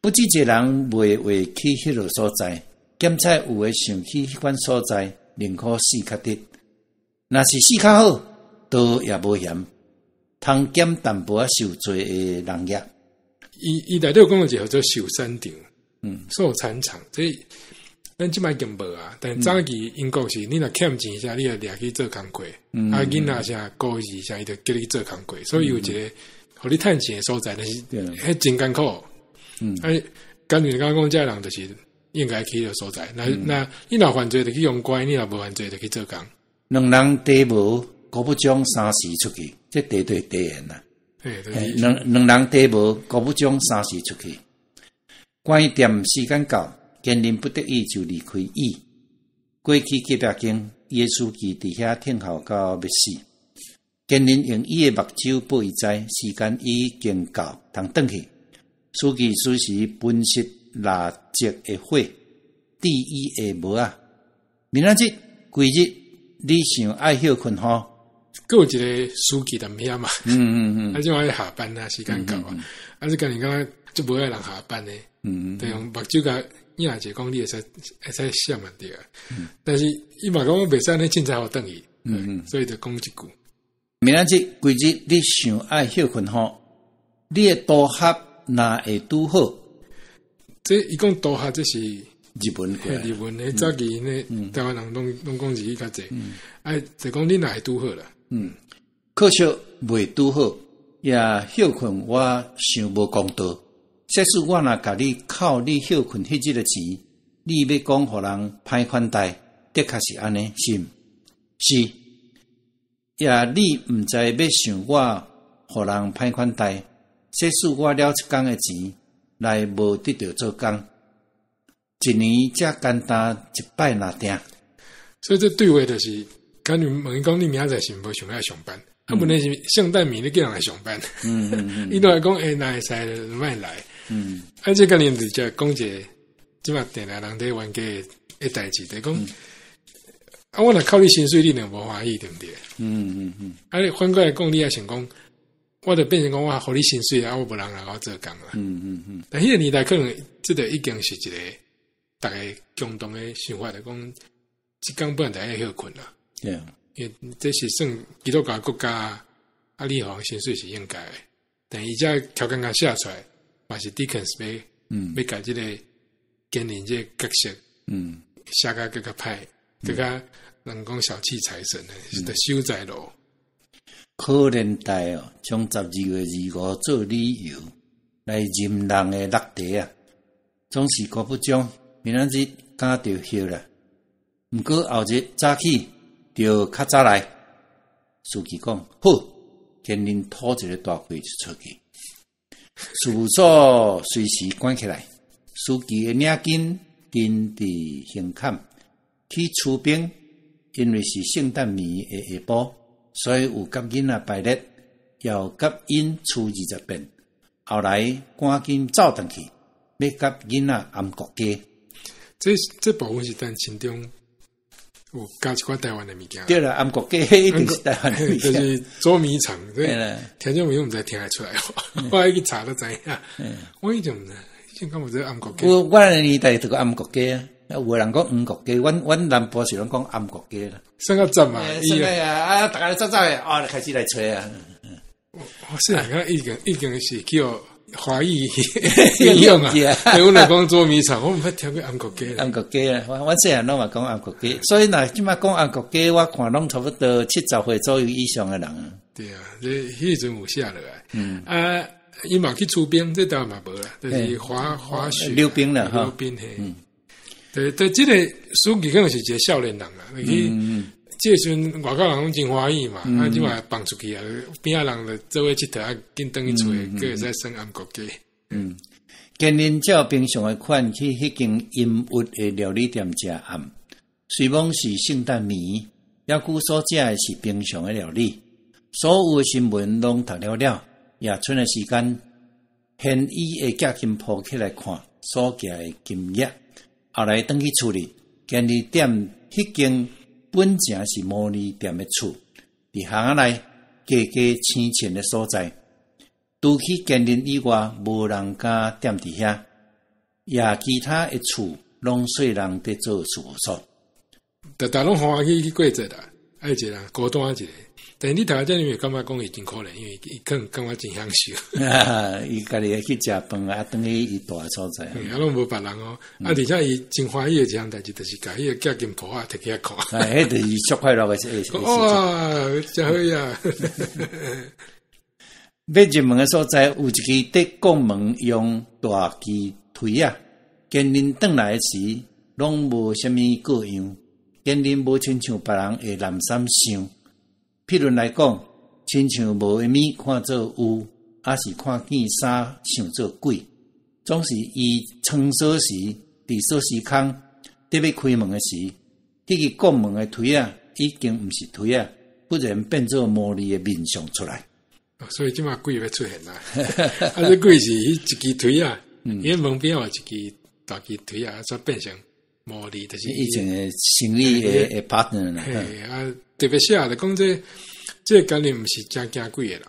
不止一个人袂話去彼落所在，兼且有的想去彼款所在，寧可死較直。若是死較好，倒也無嫌，通減淡薄仔受罪的人額。伊內底有講一個叫做壽山場，壽餐場，這咱這擺已經無啊。但早期英國是，你若欠錢啥，你就掠去做工課，啊，囡仔啥孤兒啥，伊就叫你去做工課。所以有一個予你趁錢的所在，但是彼真艱苦。啊，敢若剛講這个人就是應該去彼个所在。那你若犯罪就去用關，你若無犯罪就去做工。兩人茶無，高不將三時出去，這茶對茶緣啦。兩人茶無，高不將三時出去。關店時間到，堅忍不得已就離開伊，過去隔壁間，伊的司機佇遐等候到欲死。堅忍用伊的目睭報伊知，時間已經到，通轉去。司機隨時分析蠟燭的火，致伊的帽仔。明仔日規日，你想愛歇睏吼？閣有一個司機踮遐嘛？啊，這擺下班啊，時間到啊，啊，這個你感覺就無愛人下班呢？就用目睭共影一下，講你會使會使閃啊對啊。但是伊嘛講袂使按呢凊彩予轉去，所以就講一句。明仔日規日，你想愛歇睏吼？你的刀合若會拄好，這伊講刀合這是日文過來，日文的早期呢，台灣人攏攏講日語較濟，啊，就講你若會拄好啦。可惜袂拄好，也歇睏我想無公道。假使我若共你扣你歇睏彼日的錢，你欲講予人歹款待，的確是按呢，是毋？是。也你毋知欲想我予人歹款待，假使我了一工的錢來無得著做工，一年才簡單一擺若定。所以這對話就是，敢若問伊講你明仔載是無想愛上班？啊，問題是聖誕暝你叫人來上班，伊都來講，欸，若會使就莫來。啊，這個連直接講一個，這馬定定人佇冤家的代誌，就講，啊，我若扣你薪水，你定無歡喜，對毋對？啊，你反過來講，你也想講，我就變成講我予你薪水啊，我無人來共我做工啦。但彼個年代可能，這個已經是一個逐家共同的想法，就講，這工本來就愛歇睏啦。因為這是算基督教國家，啊，你予人薪水是應該的。但伊這條件共寫出來，嘛是 Dickens 欲欲共這個堅寧這個角色，寫甲閣較歹，閣較人講小氣財神的，是佇守在路。可憐代哦，將12月25做理由來認人的落地啊，總是高不將明仔日敢著歇啦。毋過後日早起著較早來。司機講好，堅忍吐一个大氣就出去。事務所隨時關起來，司機的領巾緊佇胸坎去出兵，因為是聖誕暝的下晡，所以有佮囡仔排列，要佮𪜶趨20遍。後來趕緊走轉去，欲佮囡仔頷國雞。這部分是咱親中有加一寡台灣的物件。對啦，頷國雞一定是台灣的物件。就是捉迷藏，對，聽眾朋友毋知聽會出來，我愛去查才知影。我以前毋知，以前敢有這頷國雞。我阮年代就個頷國雞啊，有的人講黃國雞，阮南部是攏講頷國雞啦。算較早嘛，算啊，啊，逐家早早的，哦，開始來揣啊。我是啊，已經是叫華語應用啊。對，阮來講捉迷藏，我毋捌聽過頷國雞。頷國雞啊，阮細漢攏嘛講頷國雞，所以若這擺講頷國雞，我看攏差不多70歲左右以上的人啊。對啊，這彼時陣有寫落來。啊，伊嘛去出兵，這台灣嘛無啦，就是滑雪、溜冰啦，溜冰嘿。對對，這個司機可能是一個少年人啦，去這個時陣外國人攏真歡喜嘛，啊，這擺放出去啊，邊仔人就做伙𨑨迌啊，緊轉去厝，閣會使耍頷國雞。堅忍照平常的款去彼間陰鬱的料理店食暗，雖罔是聖誕暝，猶閣所食的是平常的料理，所有的新聞攏讀了了，夜春的時間，掀伊的夾金鋪起來看所寄的金額，後來轉去厝裡，堅利店彼間本前是毛利店的厝，佇巷仔內家家生前的所在，除去堅林以外，無人敢踮佇遐，也其他的厝攏細人佇做事務所。逐逐攏歡喜去過節啦，愛一個人孤單一個。但是你頭先你會感覺講伊真可憐，因為伊可能感覺真享受。伊家己會去食飯啊，轉去伊蹛的所在。啊，攏無別人哦。啊，而且伊真歡喜的一項代誌，就是共彼個夾金鋪仔摕起來看。哎，彼就是足快樂的事。哇，真好呀！欲入門的所在有一支佇過門用大支推仔，堅忍轉來的時，攏無啥物各樣。堅忍無親像別人會濫三想。譬如來講，親像無的物看做有，抑是看見啥想做鬼，總是伊藏鎖匙佇鎖匙孔，得欲開門的時，彼个過門的推仔已經毋是推仔，忽然變做魔力的面相出來。所以這馬鬼欲出現啦！啊，這鬼是彼一支推仔，伊門邊有一支大支推仔，煞變成魔力，就是以前的生理的 partner 啦。嘿，啊，特別寫就講這這個堅忍毋是誠驚鬼的人。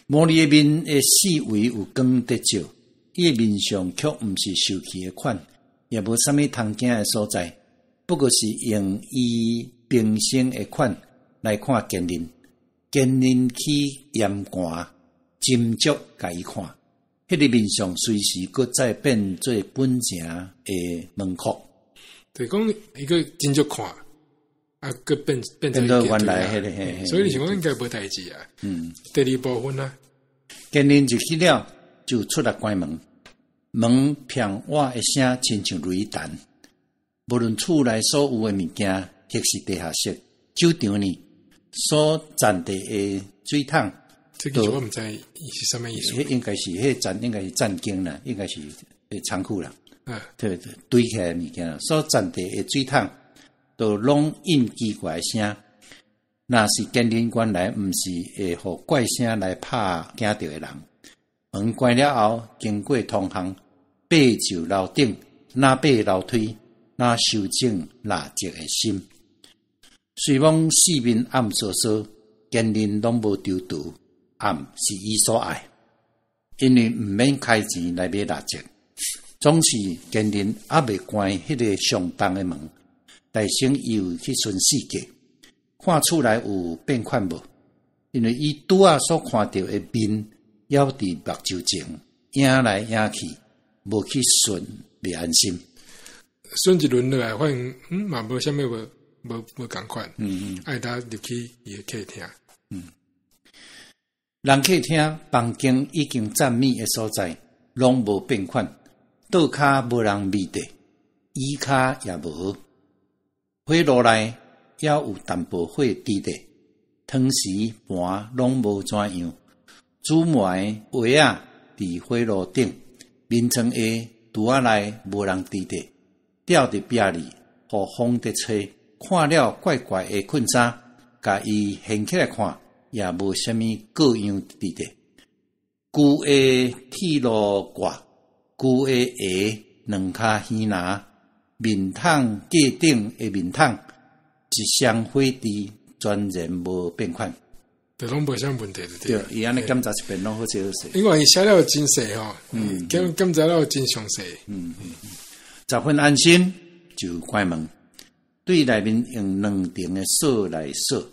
魔力的面的四圍有光佇照，伊的面相卻毋是受氣的款，也無啥物通驚的所在，不過是用伊平生的款來看堅忍，堅忍起嚴寒，斟酌共伊看，彼個面相隨時閣再變做本前的門框。就是講伊閣斟酌看，啊，閣變變變做原來彼個，嘿，所以你想講應該無代誌啊。第二部分啊，堅忍入去了，就出來關門，門砰倚的聲親像雷彈。無論厝內所有的物件，或是地下室、酒場呢，所佔地的水桶，這個我毋知伊是啥物意思。彼應該是彼佔，應該是佔間啦，應該是倉庫啦。對對，堆起來的物件，所佔地的水桶，都攏應奇怪的聲。若是堅忍原來毋是會予怪聲來拍驚著的人。門關了後，經過通巷，爬上樓頂，若爬樓梯，若修整蠟燭的心。雖罔四面暗聳聳，堅忍攏無躊躇，暗是伊所愛，因為毋免開錢來買蠟燭。總是堅忍猶未關彼个上重的門，大聲又去巡四界，看厝內有變款無？因為伊拄仔所看著的面，猶佇目睭前影來影去，無去巡袂安心。巡一輪落來，發現嘛無啥物無無無仝款。愛搭入去伊的客廳。人客廳房間已經佔物的所在，攏無變款。桌跤無人覕著，椅跤也無。火爐內猶有淡薄火佇著，湯匙盤攏無怎樣。煮糜鍋仔佇火爐頂，眠床下櫥仔內無人佇著，吊佇壁裡，予風佇吹，看了怪怪的困衫，共伊掀起來看，也無啥物各樣佇著。舊的鐵路蓋。舊的鞋，兩跤耳拿，面桶架頂的面桶，一雙火箸，全然無變款，就攏無啥問題。對，伊按呢檢查一遍攏好勢好勢。因為伊寫了真細吼，檢檢查了真詳細。十分安心就關門，對內面用兩層的鎖來鎖。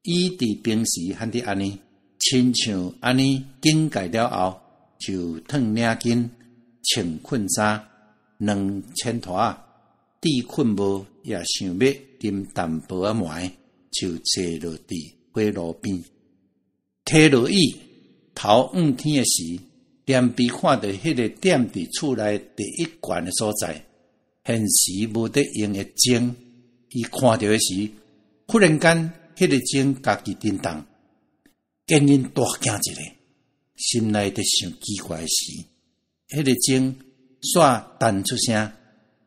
伊佇平時罕佇按呢，親像按呢警戒了後，就脫領巾。穿困衫，兩千拖仔，戴困帽，也想欲啉淡薄仔糜，就坐落佇火爐邊，提落椅頭向天的時，連鼻看著彼個踮佇厝內第一懸的所在，現時無佇用的鐘，伊看著的時，忽然間，彼個鐘家己振動，堅忍大驚一下，心內佇想奇怪的時。彼個鐘煞彈出聲，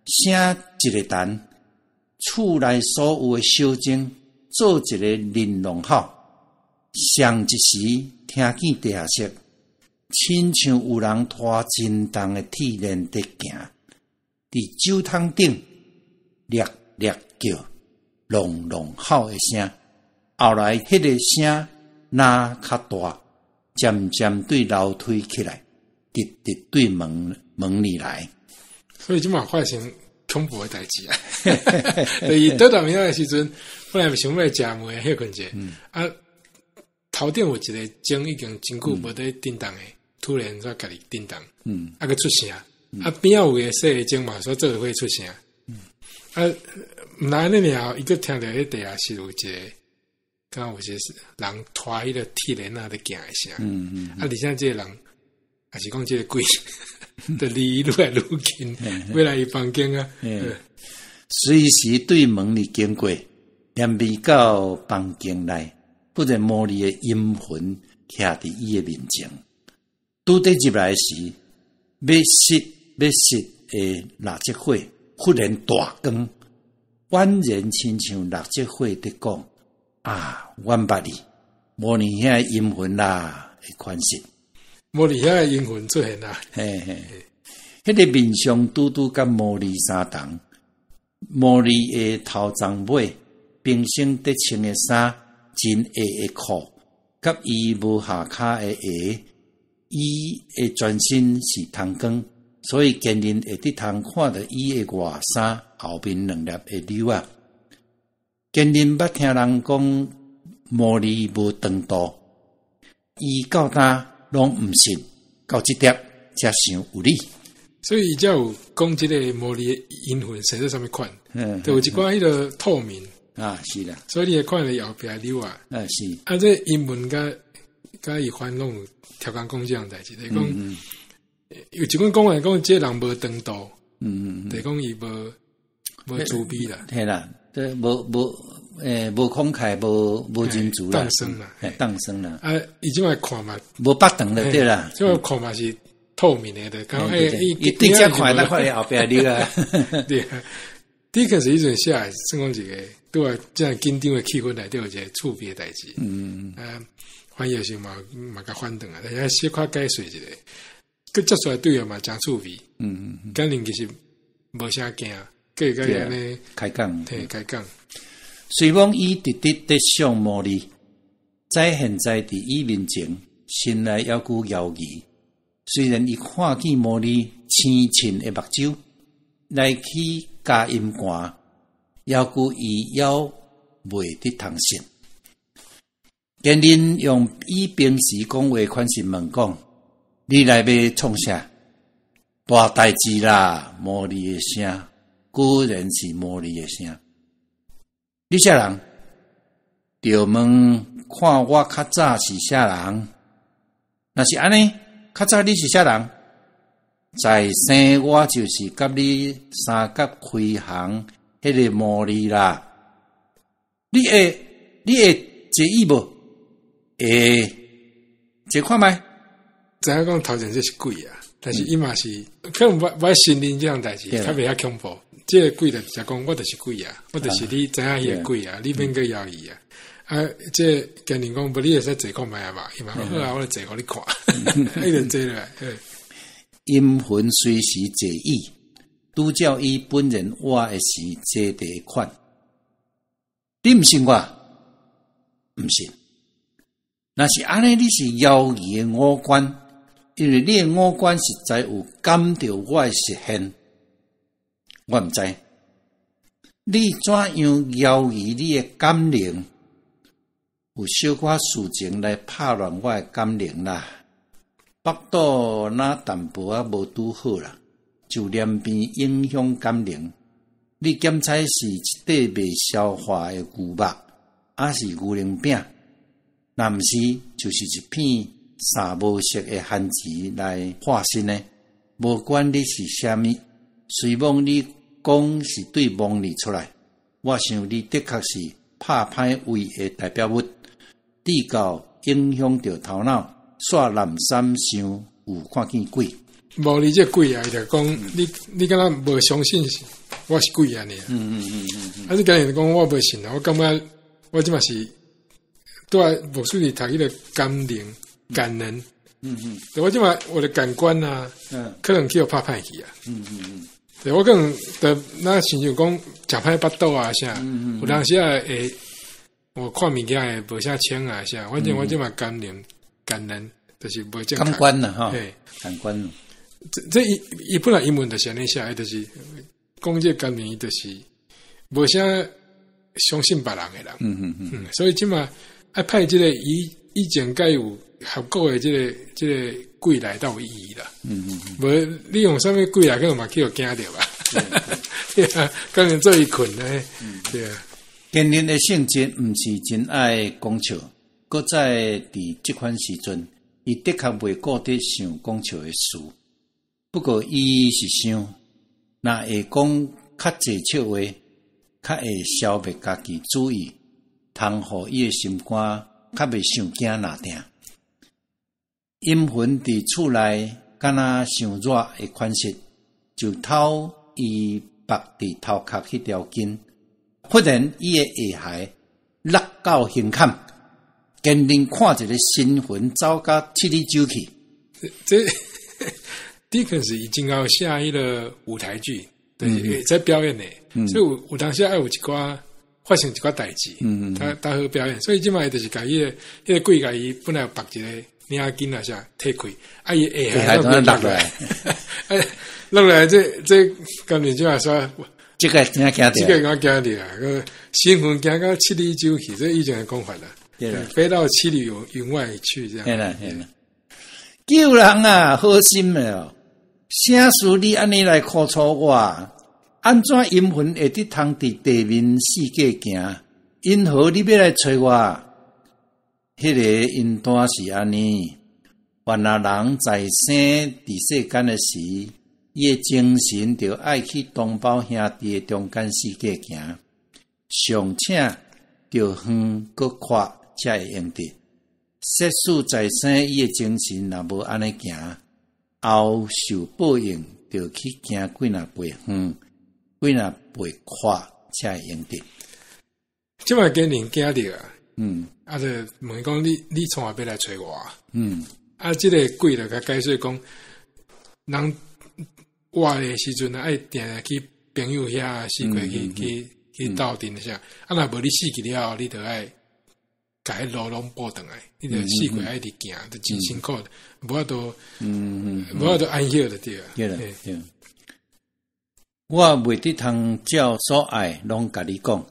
聲一个彈，厝內所有的小鐘做一个玲瑯吼，上一時聽見地下室，親像有人拖真重的鐵鏈佇行，佇酒桶頂掠掠叫，隆隆吼的聲。後來彼个聲若較大，漸漸對樓梯起來，直直對門門裡來。所以這馬發生恐怖的代誌啊！就是倒到暝的時陣，本來想欲食糜歇睏者，啊，頭頂有一個鐘已經真久無佇叮當的，突然煞家己叮當，啊，閣出聲，啊，邊仔有個細的鐘嘛，煞做伙出聲，啊，毋但按呢爾，伊閣聽著彼地下室有一個，敢若有些人拖彼個鐵鏈仔佇行的聲，啊，而且這個人，抑是講這個鬼，就離伊愈來愈近，欲來伊房間啊，隨時對門裡經過，連未到房間內，忽然魔力的陰魂徛佇伊的面前，拄佇入來時，欲熄欲熄的蠟燭火忽然大光，宛然親像蠟燭火佇講：啊，阮捌你，摩尼遐的陰魂啦，的款式。摩尼遐的陰魂出現啦，嘿嘿，彼個面相拄拄佮摩尼相同，摩尼的頭鬃尾，平生佇穿的衫，真鞋的褲，佮伊無下跤的鞋，伊的全身是通光，所以堅韌會得通看著伊的外衫後面兩粒的紐仔。堅韌捌聽人講摩尼無長度，伊到今攏毋信，到這點才想有理。所以伊才有講這个摩尼的陰魂生做啥物款，就有一寡彼个透明啊，是啦，所以你會看著後壁紐仔，啊是，啊，這英文佮佮伊翻攏有調工講這項代誌，就是講有一款講法講，這個人無長度，就是講伊無無慈悲啦，嘿啦，這無無無慷慨，無無仁慈啦，當生啦，當生啦，啊，伊這擺看嘛，無腹腸就對啦，這擺看嘛是透明的，就講伊對這看，咱看伊後壁紐啊，對啊，的確是彼陣寫的，算講一個拄仔這樣緊張的氣氛內底有一個趣味的代誌，啊，翻譯時嘛嘛共翻轉啊，但是小可解釋一下，閣接出來對話嘛誠趣味，簡寧其實無啥驚，閣會佮伊按呢開講，對，開講。雖罔伊直直佇想摩尼，知現在佇伊面前，心內猶閣猶疑。雖然伊看見摩尼青青的目睭來去加陰寒，猶閣伊猶袂得通信。堅韌用伊平時講話款式問講：你來欲創啥？大代誌啦！摩尼的聲，果然是摩尼的聲。你啥人？著問看我較早是啥人？若是按呢，較早你是啥人？在生我就是佮你相佮開行彼个摩尼啦。你會你會坐椅無？會坐看覓？知影講頭前這是鬼啊，但是伊嘛是可能無無愛承認這項代誌，較袂遐恐怖。這個鬼就直接講，我就是鬼啊，我就是你知影彼个鬼啊，你免閣猶豫啊。啊，這個堅韌講，無你會使坐看覓啊嘛？伊嘛好啊，我來坐予你看，伊就坐落來。陰魂隨時坐椅，拄照伊本人活的時坐佇款。你毋信我？毋信。若是按呢，你是妖異的五官，因為你的五官實在有感著我的實現。我毋知你怎樣搖移你的感靈，有小可事情來拍亂我的感靈啦。腹肚若淡薄仔無拄好啦，就連變影響感靈。你檢採是一塊未消化的牛肉，抑是牛奶餅？若毋是，就是一片捎無色的番薯來化身的。無管你是啥物，雖罔你講是對夢裡出來，我想你的確是拍歹胃的代表物，至到影響著頭腦，煞濫三想有看見鬼。無你這鬼啊，伊就講你你敢若無相信我是鬼按呢？啊，你敢若講我無信啊，我感覺我這馬是對啊，牧師是讀彼个感靈感能，對我這馬我的感官啊，可能去予拍歹去啊，對我可能的那親像講食歹腹肚啊啥，有當時啊會我看物件會無啥清啊啥，反正我這馬感靈感能就是無正確。感官啦吼，感官。這伊伊本來英文就是按呢寫，就是講這個感靈，就是無啥相信別人的人。所以這馬愛派這个以以前該有合國的這个鬼來到有意義啦。無你用啥物鬼來，可能嘛去予驚著吧。對啊，可能做伊睏呢。對啊。堅忍的性質毋是真愛講笑，閣再佇這款時陣，伊的確袂顧得想講笑的事。不過伊是想，若會講較濟笑話，較會消滅家己注意，通予伊的心肝較袂傷驚若定。陰魂佇厝內敢若傷熱的款式，就偷伊縛佇頭殼彼條筋。忽然，伊的下頦落到胸坎，堅忍看一个神魂走甲七里洲去。這狄更斯伊真𠢕寫彼个舞台劇，對，在表演的，所以有當時愛有一寡發生一寡代誌，他好表演，所以這擺就是共彼个彼个鬼共伊本來有縛一个領巾啊啥提開，啊伊下頦落來，哎落來這這感覺就話說，這个真驚著，這个我驚著啊！個神魂驚到七里洲去，這以前的講法啦，飛到七里雲外去，這樣。對啦對啦，救人啊，好心的哦！啥事你按呢來苦楚我？按怎陰魂會得通佇地面四界行？因何你欲來揣我？彼个音單是按呢，凡若人在生佇世間的時，伊的精神著愛去同胞兄弟的中間四界行，尚且著遠閣闊才會用得。設使在生，伊的精神若無按呢行，後受報應，著去行幾若倍遠，幾若倍闊才會用得。這擺堅忍驚著啊！啊，就問伊講你你創啥欲來揣我？啊，這个鬼就共解釋講，人活的時陣啊，愛定定去朋友遐四界去去去鬥陣啥，啊，若無你死去了後，你著愛共彼路攏補轉來，你著四界愛一直行，就真辛苦，無法度，無法度安歇就對啊。對啦，對。我袂得通照所愛攏共你講，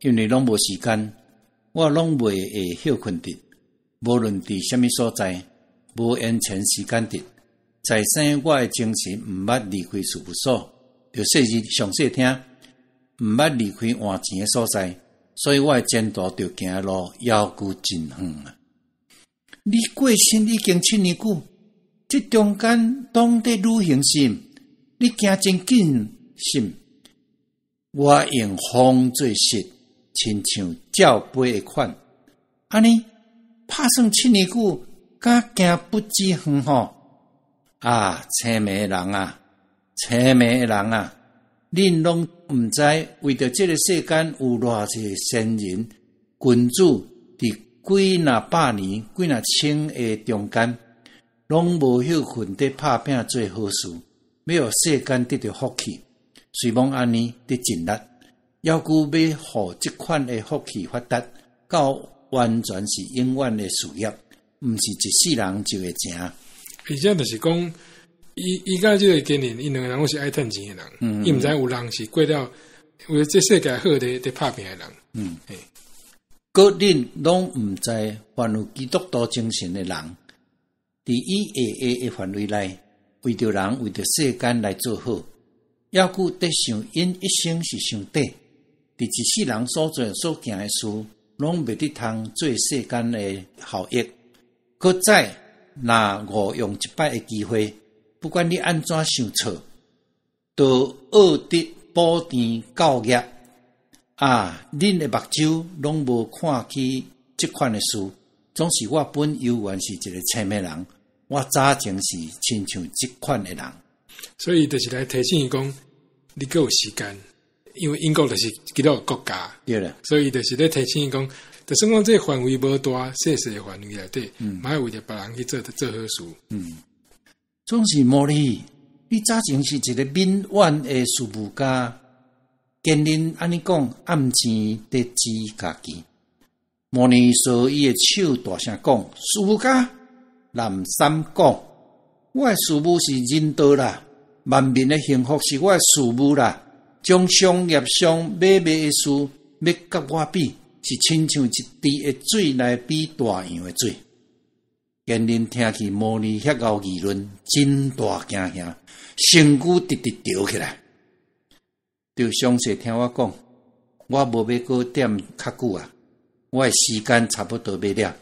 因為攏無時間，我攏袂會歇睏得，無論佇啥物所在，無延前時間得。在生我的精神毋捌離開事務所，就細日上細廳，毋捌離開換錢的所在，所以我的前途著行的路猶閣真遠啊！你過身已經7年久，這中間攏佇旅行是？你行真緊是？我用風做穡，親像鳥飛的款，按呢拍算7年久，敢行不止遠吼？啊，青盲的人啊，青盲的人啊，恁攏毋知，為著這个世間有偌濟先人君子，佇幾若百年、幾若千个中間，攏無歇睏佇拍拚做好事，欲予世間得著福氣。雖罔按呢佇盡力，猶閣欲予這款的福氣發達，到完全是永遠的事業，毋是一世人就會成。而且就是講，伊伊佮這个堅忍，𪜶兩个人攏是愛趁錢的人，伊毋知有人是過了為這世界好佇佇拍拚的人。閣恁攏毋知，凡有基督徒精神的人，佇伊會會的範圍內，為著人為著世間來做好，猶閣得想𪜶一生是傷短，佇一世人所做所行的事，攏袂得通做世間的效益。閣再若誤用一擺的機會，不管你按怎想錯，都學得補填教業。啊！恁的目睭攏無看起這款的事，總是我本猶原是一个青盲人，我早前是親像這款的人。所以就是來提醒伊講，你閣有時間，因為英國就是基督國家，對啦，所以就是咧提醒伊講，就算講這個範圍無大，細細範圍內底，嘛愛為著別人去做做好事。總是摩尼，你早前是一個敏腕的事務家，堅忍按呢講，暗錢佇指家己。摩尼說伊的手大聲講，事務家，南三講，我的事務是人道啦，萬民的幸福是我的事務啦。將商業上買賣的事欲佮我比，是親像一滴的水來比大洋的水。堅忍聽去摩尼遐𠢕議論，真大驚嚇，身軀直直著起來。著詳細聽我講，我無欲閣踮較久啊，我的時間差不多欲了。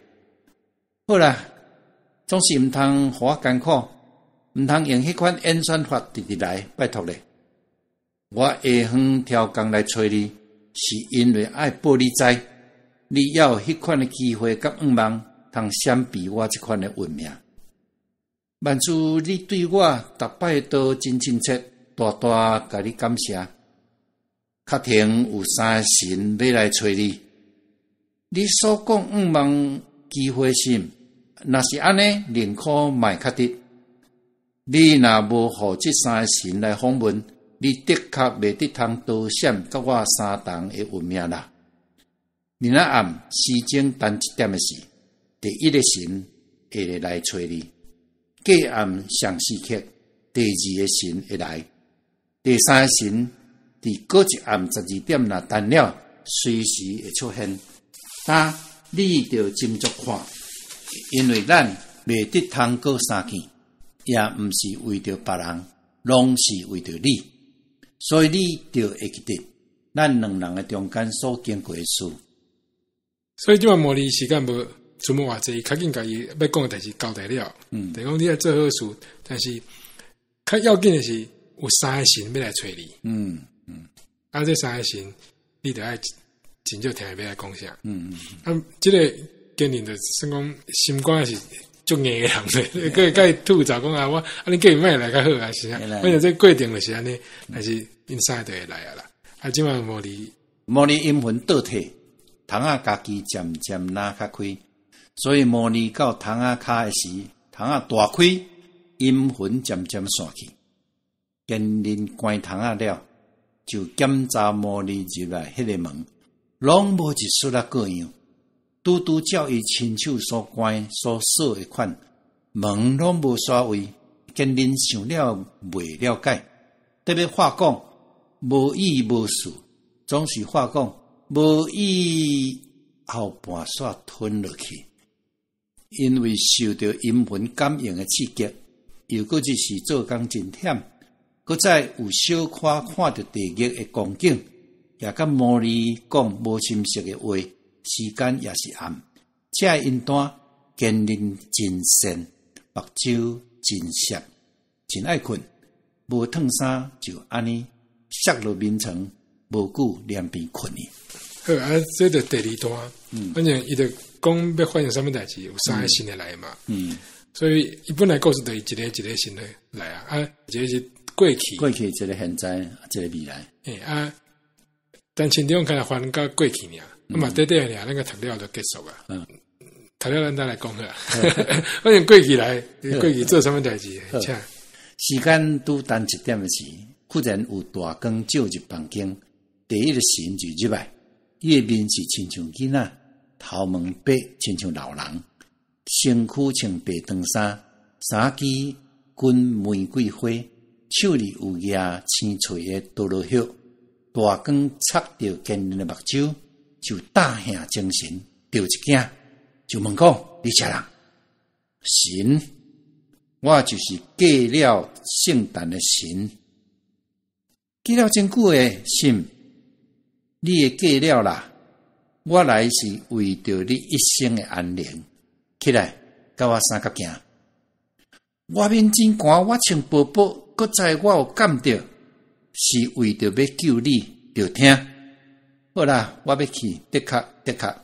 好啦，總是毋通予我艱苦，毋通用彼款演算法直直來，拜託咧。我下昏挑工來揣你，是因為愛報你知，你猶有彼款的機會佮願望，通閃避我這款的運命。萬事你對我逐擺都真親切，大大共你感謝。確定有三个神欲來揣你，你所講願望機會是，若是按呢，寧可莫較直。你若無予這三个神來訪問，你的確袂得通逃閃佮我相同的運命啦。明仔暗時鐘等一點的時，第一个神會來揣你；過暗上時刻，第二个神會來；第三个神佇閣一暗12點若等了，隨時會出現。但你著斟酌看，因為咱袂得通閣相見，也毋是為著別人，攏是為著你，所以你著會記得咱兩人的中間所經過的事。所以這擺摩尼時間無存無偌濟，較緊共伊欲講的代誌交代了。就講你愛做好事，但是較要緊的是有三个神欲來揣你。啊，這三个神你著愛真少聽伊欲來講啥。啊，這个堅忍就算講心肝是足硬的人咧，閣會共伊吐槽講啊，我啊你叫伊莫來較好啊，是啥？反正這過程就是按呢，但是𪜶三个就會來啊啦。啊，這擺摩尼摩尼陰魂倒退，窗仔家己漸漸拉較開，所以摩尼到窗仔跤的時，窗仔大開，陰魂漸漸散去。堅忍關窗仔了，就檢查摩尼入來彼个門，攏無一絲仔過樣，拄拄照伊親手所關所鎖的款，門攏無徙位。堅忍想了袂了解，特別話講無意無事，總是話講無意後半煞吞落去，因為受著陰魂感應的刺激，又閣就是做工真忝，閣再有小可看著地獄的光景，也佮摩尼講無心識的話，時間也是暗，這个音單堅忍真善，目睭真澀，真愛睏，無褪衫就按呢摔落眠床，無久連邊睏去。好啊，這就第二段，反正伊就講欲發生啥物代誌，有三个神的來嘛。所以伊本來故事就是一个一个神的來啊，啊，一个是過去，過去一个現在，一个未來。嘿啊，但親像敢若翻到過去爾，啊嘛短短爾，咱個讀了就結束啊。讀了咱再來講好啊。反正過去來，過去做啥物代誌？請時間拄等一點的時，忽然有大光照入房間，第一个神就入來，伊的面是親像囡仔，頭毛白親像老人，身軀穿白長衫，三支根玫瑰花，手裡有舉青翠的多羅葉，大光插著堅忍的目睭，就大嚇精神，著一驚，就問講：你啥人？神，我就是過了聖誕的神。記了真久的心，你會過了啦。我來是為著你一生的安寧。起來，佮我相佮行。外面真寒，我穿薄薄，閣再我有感著，是為著欲救你，著聽。好啦，我欲去，的確的確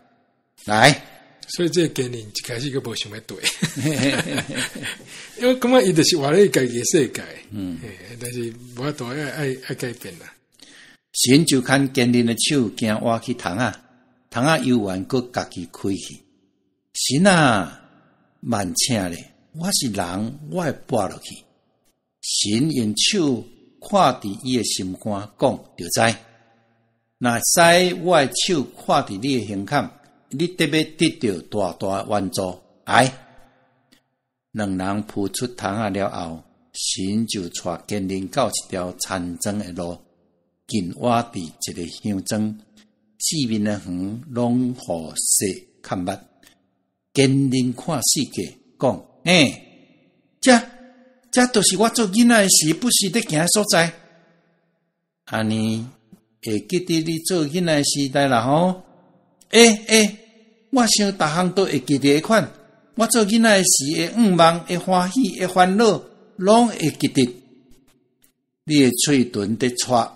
來。所以這个堅忍一開始閣無想欲綴，因為感覺伊就是活咧家己的世界，但是無法度愛愛愛改變啦。神就牽堅忍的手，行倚去窗仔，窗仔猶原閣家己開去。神啊，慢請咧，我是人，我會跋落去。神用手看佇伊的心肝，講著知。若使我的手看佇你的胸坎，你得欲得著大大援助。來，兩人浮出窗仔了後，神就帶堅忍到一條田莊的路，近倚佇一个鄉莊，四面的園攏予雪崁密。堅忍看四界，講：欸，這這就是我做囡仔的時不時咧行的所在。按呢會記得你做囡仔的時代啦吼？欸欸，我想逐項都會記得的款。我做囡仔的時的願望、的歡喜、的煩惱，攏會記得。你的喙唇佇掣，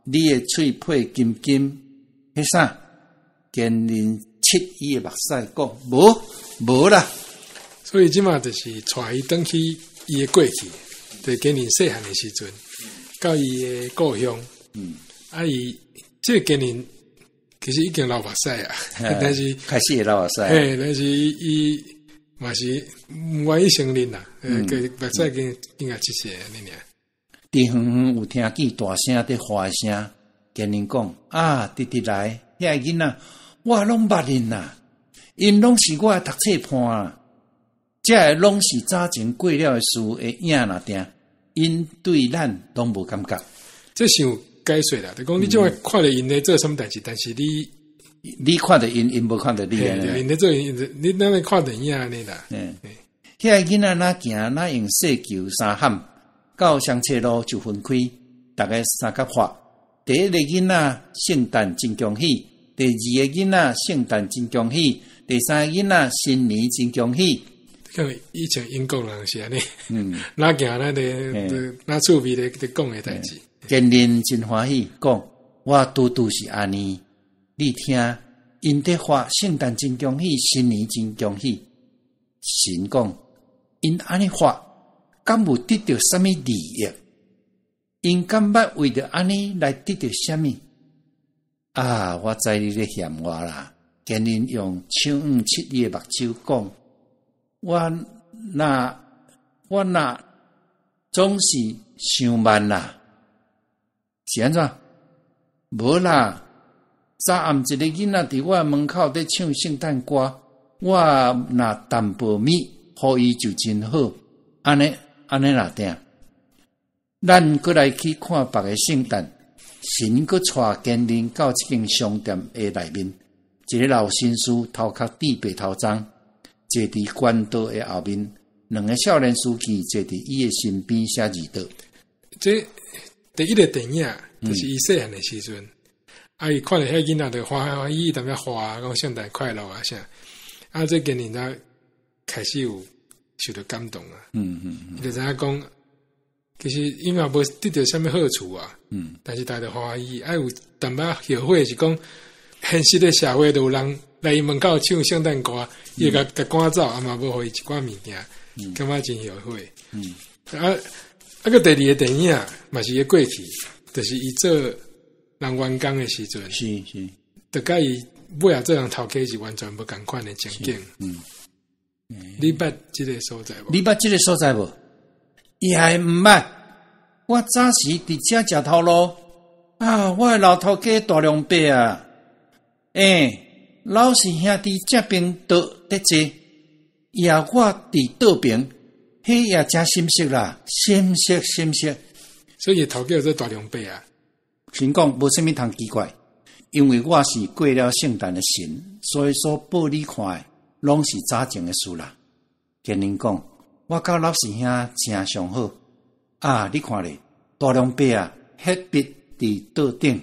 你的喙皮金金，彼啥？堅忍拭伊的目屎，講無無啦。所以這馬就是帶伊轉去伊的過去，就是堅忍細漢的時陣，到伊的故鄉。啊，伊這個堅忍其實已經流目屎啊，但是開始會流目屎。嘿，但是伊嘛是毋願意承認啦，佢目屎已經經過拭下按呢爾。佇遠遠有聽見大聲佇喊的聲，堅忍講啊，直直來，遐个囡仔，我攏捌𪜶啦，𪜶攏是我的讀冊伴啊，這个攏是早前過了的事的影若定，𪜶對咱攏無感覺。這是有解說啦，就講你這擺看著𪜶咧做啥物代誌，但是你你看著𪜶，𪜶無看著你。𪜶咧做，你哪會看電影按呢啦？嗯，遐个囡仔若行，若用細球衫袢，到雙冊路就分開，逐个相佮喊。第一个囡仔聖誕真恭喜，第二个囡仔聖誕真恭喜，第三个囡仔新年真恭喜。像以前英國人是按呢，若行咱咧，若趣味咧咧講的代誌。堅忍真歡喜，講我拄拄是按呢，你聽，𪜶佇喊聖誕真恭喜，新年真恭喜。神講，𪜶按呢喊，敢有得著啥物利益？𪜶敢捌為著按呢來得著啥物？啊，我知你咧嫌我啦。堅忍用手腕拭伊的目睭講，我若我若總是傷慢啦，是按怎？無啦，昨暗一个囡仔佇我門口佇唱聖誕歌，我若淡薄物，予伊就真好。按呢按呢若定，咱閣來去看別个聖誕，神閣帶堅忍到這間商店的內面，一个老紳士頭殼戴白頭鬃，坐佇關刀的後面，兩个少年司機坐佇伊的身邊寫字桌。這第一个電影就是伊細漢的時陣，啊，伊看著遐囡仔就歡歡喜喜，踮遐喊講聖誕快樂啊啥，啊，這堅忍才開始有受著感動啊。伊就知影講，其實伊嘛無得著啥物好處啊。但是大家歡喜，啊有淡薄仔後悔是講，現實的社會都有人來伊門口唱聖誕歌，伊會共共趕走，啊嘛無予伊一寡物件，感覺真後悔。啊啊，閣第二个電影嘛是伊過去，就是伊做人員工的時陣，就佮伊尾仔做人頭家是完全無仝款的情景。你捌這个所在無？你捌這个所在無？伊還毋捌。我早時佇遮食頭路啊，我的老頭家大良伯啊，欸，老是兄弟這邊桌佇坐，伊也我佇倒邊，彼也誠心熟啦，心熟心熟。所以頭家做大良伯啊。神講無啥物通奇怪，因為我是過了聖誕的神，所以所報你看的，攏是早前的事啦。堅忍講，我佮老師兄誠相好啊！你看咧，大良伯啊，彼筆佇桌頂，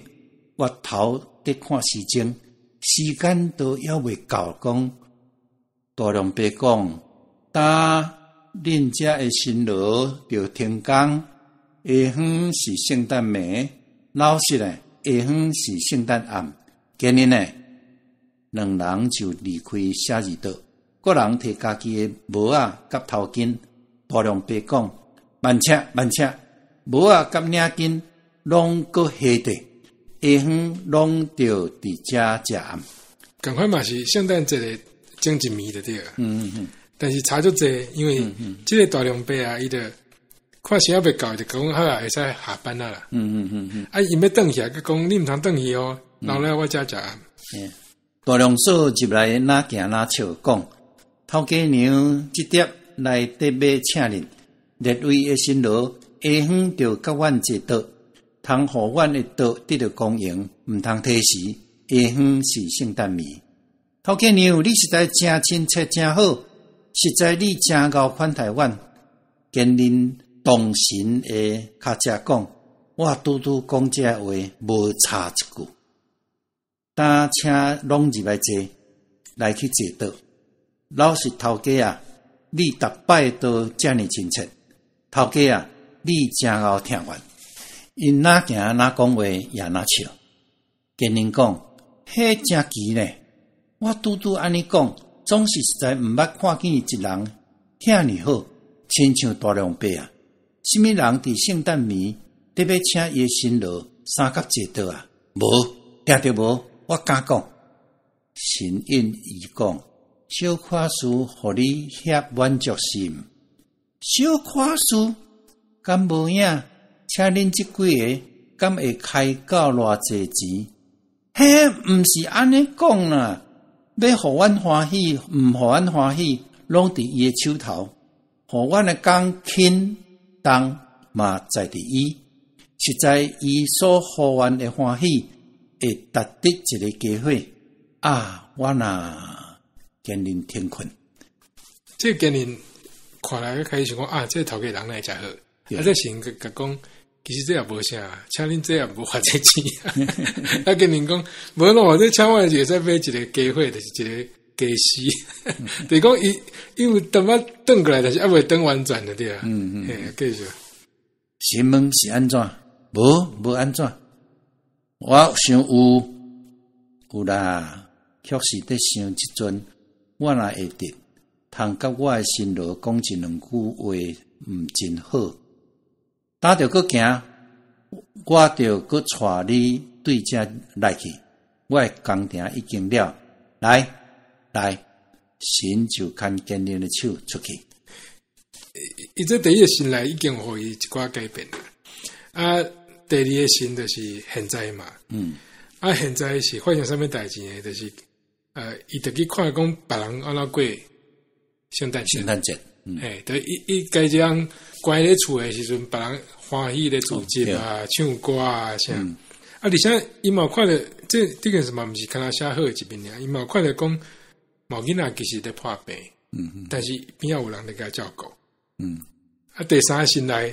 我頭佇看時鐘，時間都猶未到。講大良伯講，今恁遮的辛勞著停工，下昏是聖誕暝，老實咧，下昏是聖誕暗。今日呢，兩人就離開寫字桌，各人提家己的帽仔佮頭巾。大良伯講：慢車，慢車，帽仔佮領巾攏閣下地。下昏攏著佇遮食暗。仝款嘛是聖誕節的前一暝就對了。但是差足濟，因為這个大量伯啊，伊就看時猶未到，就講好啊，會使下班啊啦。啊，𪜶欲轉去啊，閣講你毋通轉去哦，留來我遮食暗。大良嫂入來，若行若笑，講頭家娘這碟來得欲請恁，列位的新郎下昏著佮阮坐桌，通予阮的桌得著光榮，毋通推辭。下昏是聖誕暝，頭家娘，你實在誠親切，誠好，實在你誠𠢕款待阮。堅忍動神的跤跡講，我拄拄講這話，無差一句。擔請攏入來坐，來去坐桌。老實頭家啊，你逐擺都遮爾親切。頭家啊，你誠𠢕疼阮。𪜶若行若講話，也若笑。堅忍講，彼誠奇呢。我拄拄按呢講，總是實在毋捌看見一人遐爾好，親像大良伯啊。啥物人佇聖誕暝得欲請伊的新郎相佮坐桌啊？無，定著無，我敢講。神應伊講，小可事予你遐滿足是毋？小可事敢無影？請恁這幾个敢會開到偌濟錢？彼毋是按呢講啦，欲予阮歡喜，毋予阮歡喜，攏佇伊的手頭。予阮的工輕重嘛在佇伊。實在伊所予阮的歡喜，會值得一个家伙啊！我若堅忍停睏，這個堅忍看來開始想講啊，這個頭家人來誠好，啊，這神閣閣講，其實這也無啥，請恁這也無偌濟錢。啊，堅忍講，無咯，這請我會使買一个家伙，就是一个家私。就是講伊伊有淡薄轉過來，但是猶未轉完全的對啊。嘿，繼續。神問是按怎？無無按怎？我想有有啦，卻是咧想這陣，我若會得通佮我的新郎講一兩句話，毋真好。擔著閣行，我著閣帶你對遮來去。我的工程已經了，來來，神就牽堅忍的手出去。伊這第一个神來已經予伊一寡改變啦。啊，第二个神就是現在嘛。啊，現在是發生啥物代誌呢？就是伊就去看講別人按怎過聖誕節。聖誕節。嘿，就伊伊家這樣關咧厝的時陣，別人歡喜咧組織啊、唱歌啊啥。啊，而且伊嘛有看著這這件事嘛，毋是干焦寫好的一面爾，伊嘛有看著講，某囡仔其實咧破病，但是邊仔有人咧共照顧。啊，第三个神來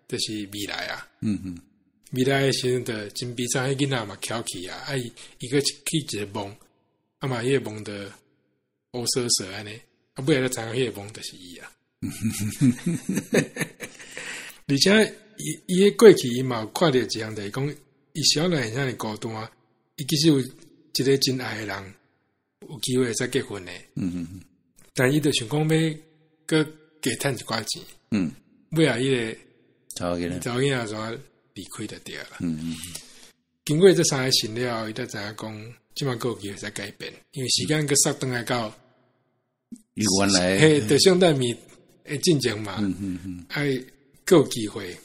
就是未來啊。未來的時陣就真悲慘，彼囡仔嘛翹去啊，啊伊伊閣去一个夢，啊嘛彼个夢就烏索索按呢，啊尾仔才知影彼个夢就是伊啊。而且伊伊彼過去伊嘛有看著一項，就是講伊少年遐爾孤單，伊其實有一个真愛的人，有機會會使結婚的。但伊就想講欲閣加趁一寡錢。尾仔彼个查某囡仔查某囡仔怎離開就對啦。經過這三个神了後，伊才知影講，這擺閣有機會使改變，因為時間閣煞轉來到，伊原來嘿，就聖誕暝的進前嘛，愛閣有機會。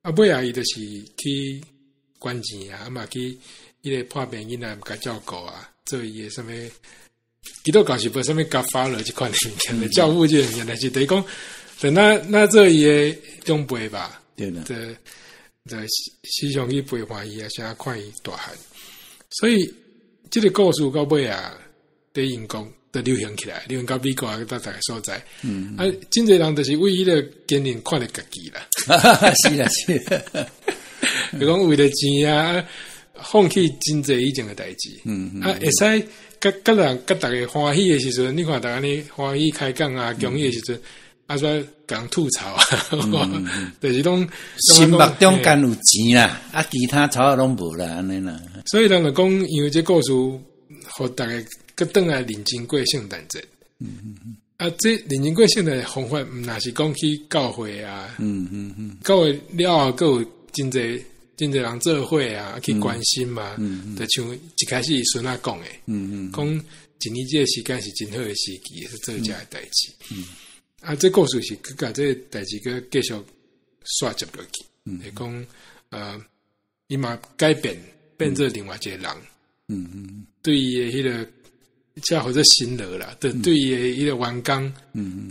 啊，尾仔伊就是去捐錢啊，啊嘛去彼个破病囡仔共照顧啊，做伊的啥物基督教是無啥物 Godfather 這款的物件，教父這个物件，但是等於講，就那那做伊的長輩吧，對啦，就就時常去陪伴伊啊，啥看伊大漢。所以這个故事到尾啊，佇英國就流行起來，流行到美國啊，到逐个所在。啊，真濟人就是為彼个堅忍看著家己啦。是啦，是啦。就講為著錢啊，放棄真濟以前的代誌。啊，會使佮佮人佮逐家歡喜的時陣，你看逐家按呢歡喜開講啊，恭喜的時陣，啊，煞共人吐槽啊，就是攏心目中間有錢啦，啊，其他草仔攏無啦，按呢啦。所以人就講，因為這故事，予逐家閣轉來認真過聖誕節。啊，這認真過聖誕的方法，毋若是講去教會啊。教會了後，閣有真濟。真濟人做伙啊，去關心嘛，就像一開始伊孫仔講的，講一年這個時間是真好的時機，是做這个代誌。啊，這故事是閣共這个代誌閣繼續煞接落去，是講伊嘛改變變做另外一個人，對伊的彼个，這號做辛勞啦，對對伊的彼个員工，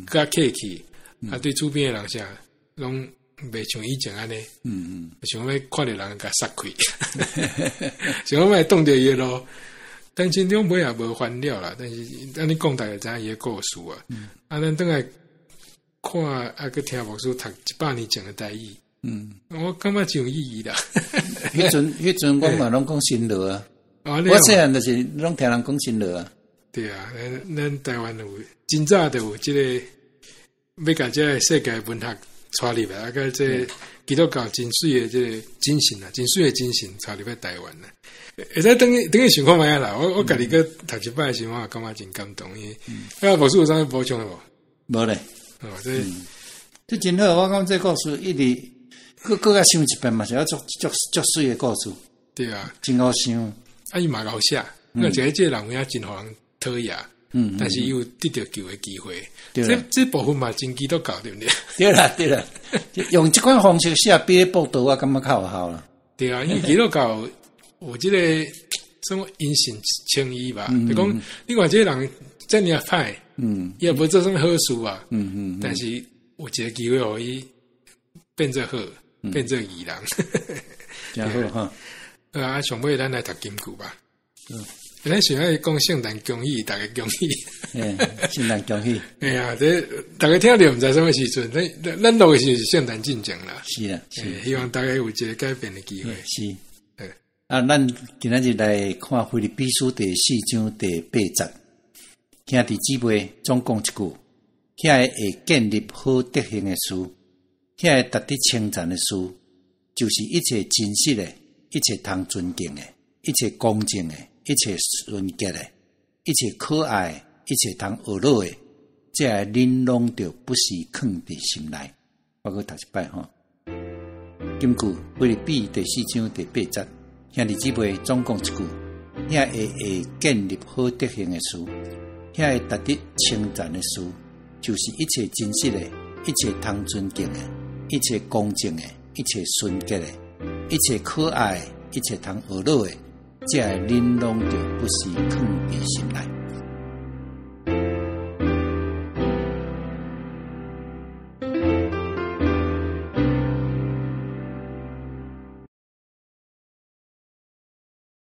較客氣，啊，對厝邊的人啥，攏袂像以前按呢，想欲看著人共殺開，想欲擋著伊的路，但是長尾也無翻了啦。但是按呢講，大家知影伊的故事啊。啊，咱轉來看啊，閣聽牧師讀100年前的台語，我感覺真有意義啦。彼陣我嘛攏講辛勞啊，我細漢就是攏聽人講辛勞啊。對啊，咱台灣有真早就有這個欲共這个世界文學帶入來，啊，佮這个基督教真媠的這个精神啊，真媠的精神帶入來台灣啦。會使轉去轉去想看覓仔啦，我家己閣讀一擺時，我也感覺真感動。因為啊，牧師有啥物補充的無？無咧。哦，這這真好，我感覺這故事一直閣閣較想一遍嘛，是啊，足足足媠的故事。對啊，真好想。啊，伊嘛𠢕寫，因為這個人有影真予人討厭。但是伊有得著救的機會。這這部分嘛真基督教，對毋對？對啦對啦，用這款方式寫比咧報道，我感覺較有效啦。對啊，因為基督教有這個什麼因信稱義吧？就講你看這個人遮爾歹，伊也無做啥物好事啊，但是有一個機會予伊變做好，變做義人，真好哈。啊，上尾咱來讀金句吧。咱想愛講聖誕恭喜，逐家恭喜。聖誕恭喜。哎呀，這逐家聽著毋知啥物時陣，咱咱錄的時陣是聖誕進前啦。是啊，是。希望大家有一個改變的機會。是。啊，咱今仔日來看腓立比書第四章第八節，兄弟姊妹總講一句，遐个會建立好德行的事，遐个值得稱讚的事，就是一切真實的，一切通尊敬的，一切公正的，一切純潔的，一切可愛的，一切通學樂的，這个恁攏著不時囥佇心內。我閣讀一擺吼。金句腓立比第四章第八節，兄弟姊妹總講一句，遐个會建立好德行的事，遐个值得稱讚的事，就是一切真實的，一切通尊敬的，一切公正的，一切純潔的，一切可愛的，一切通學樂的，這个恁攏著不時囥佇心內。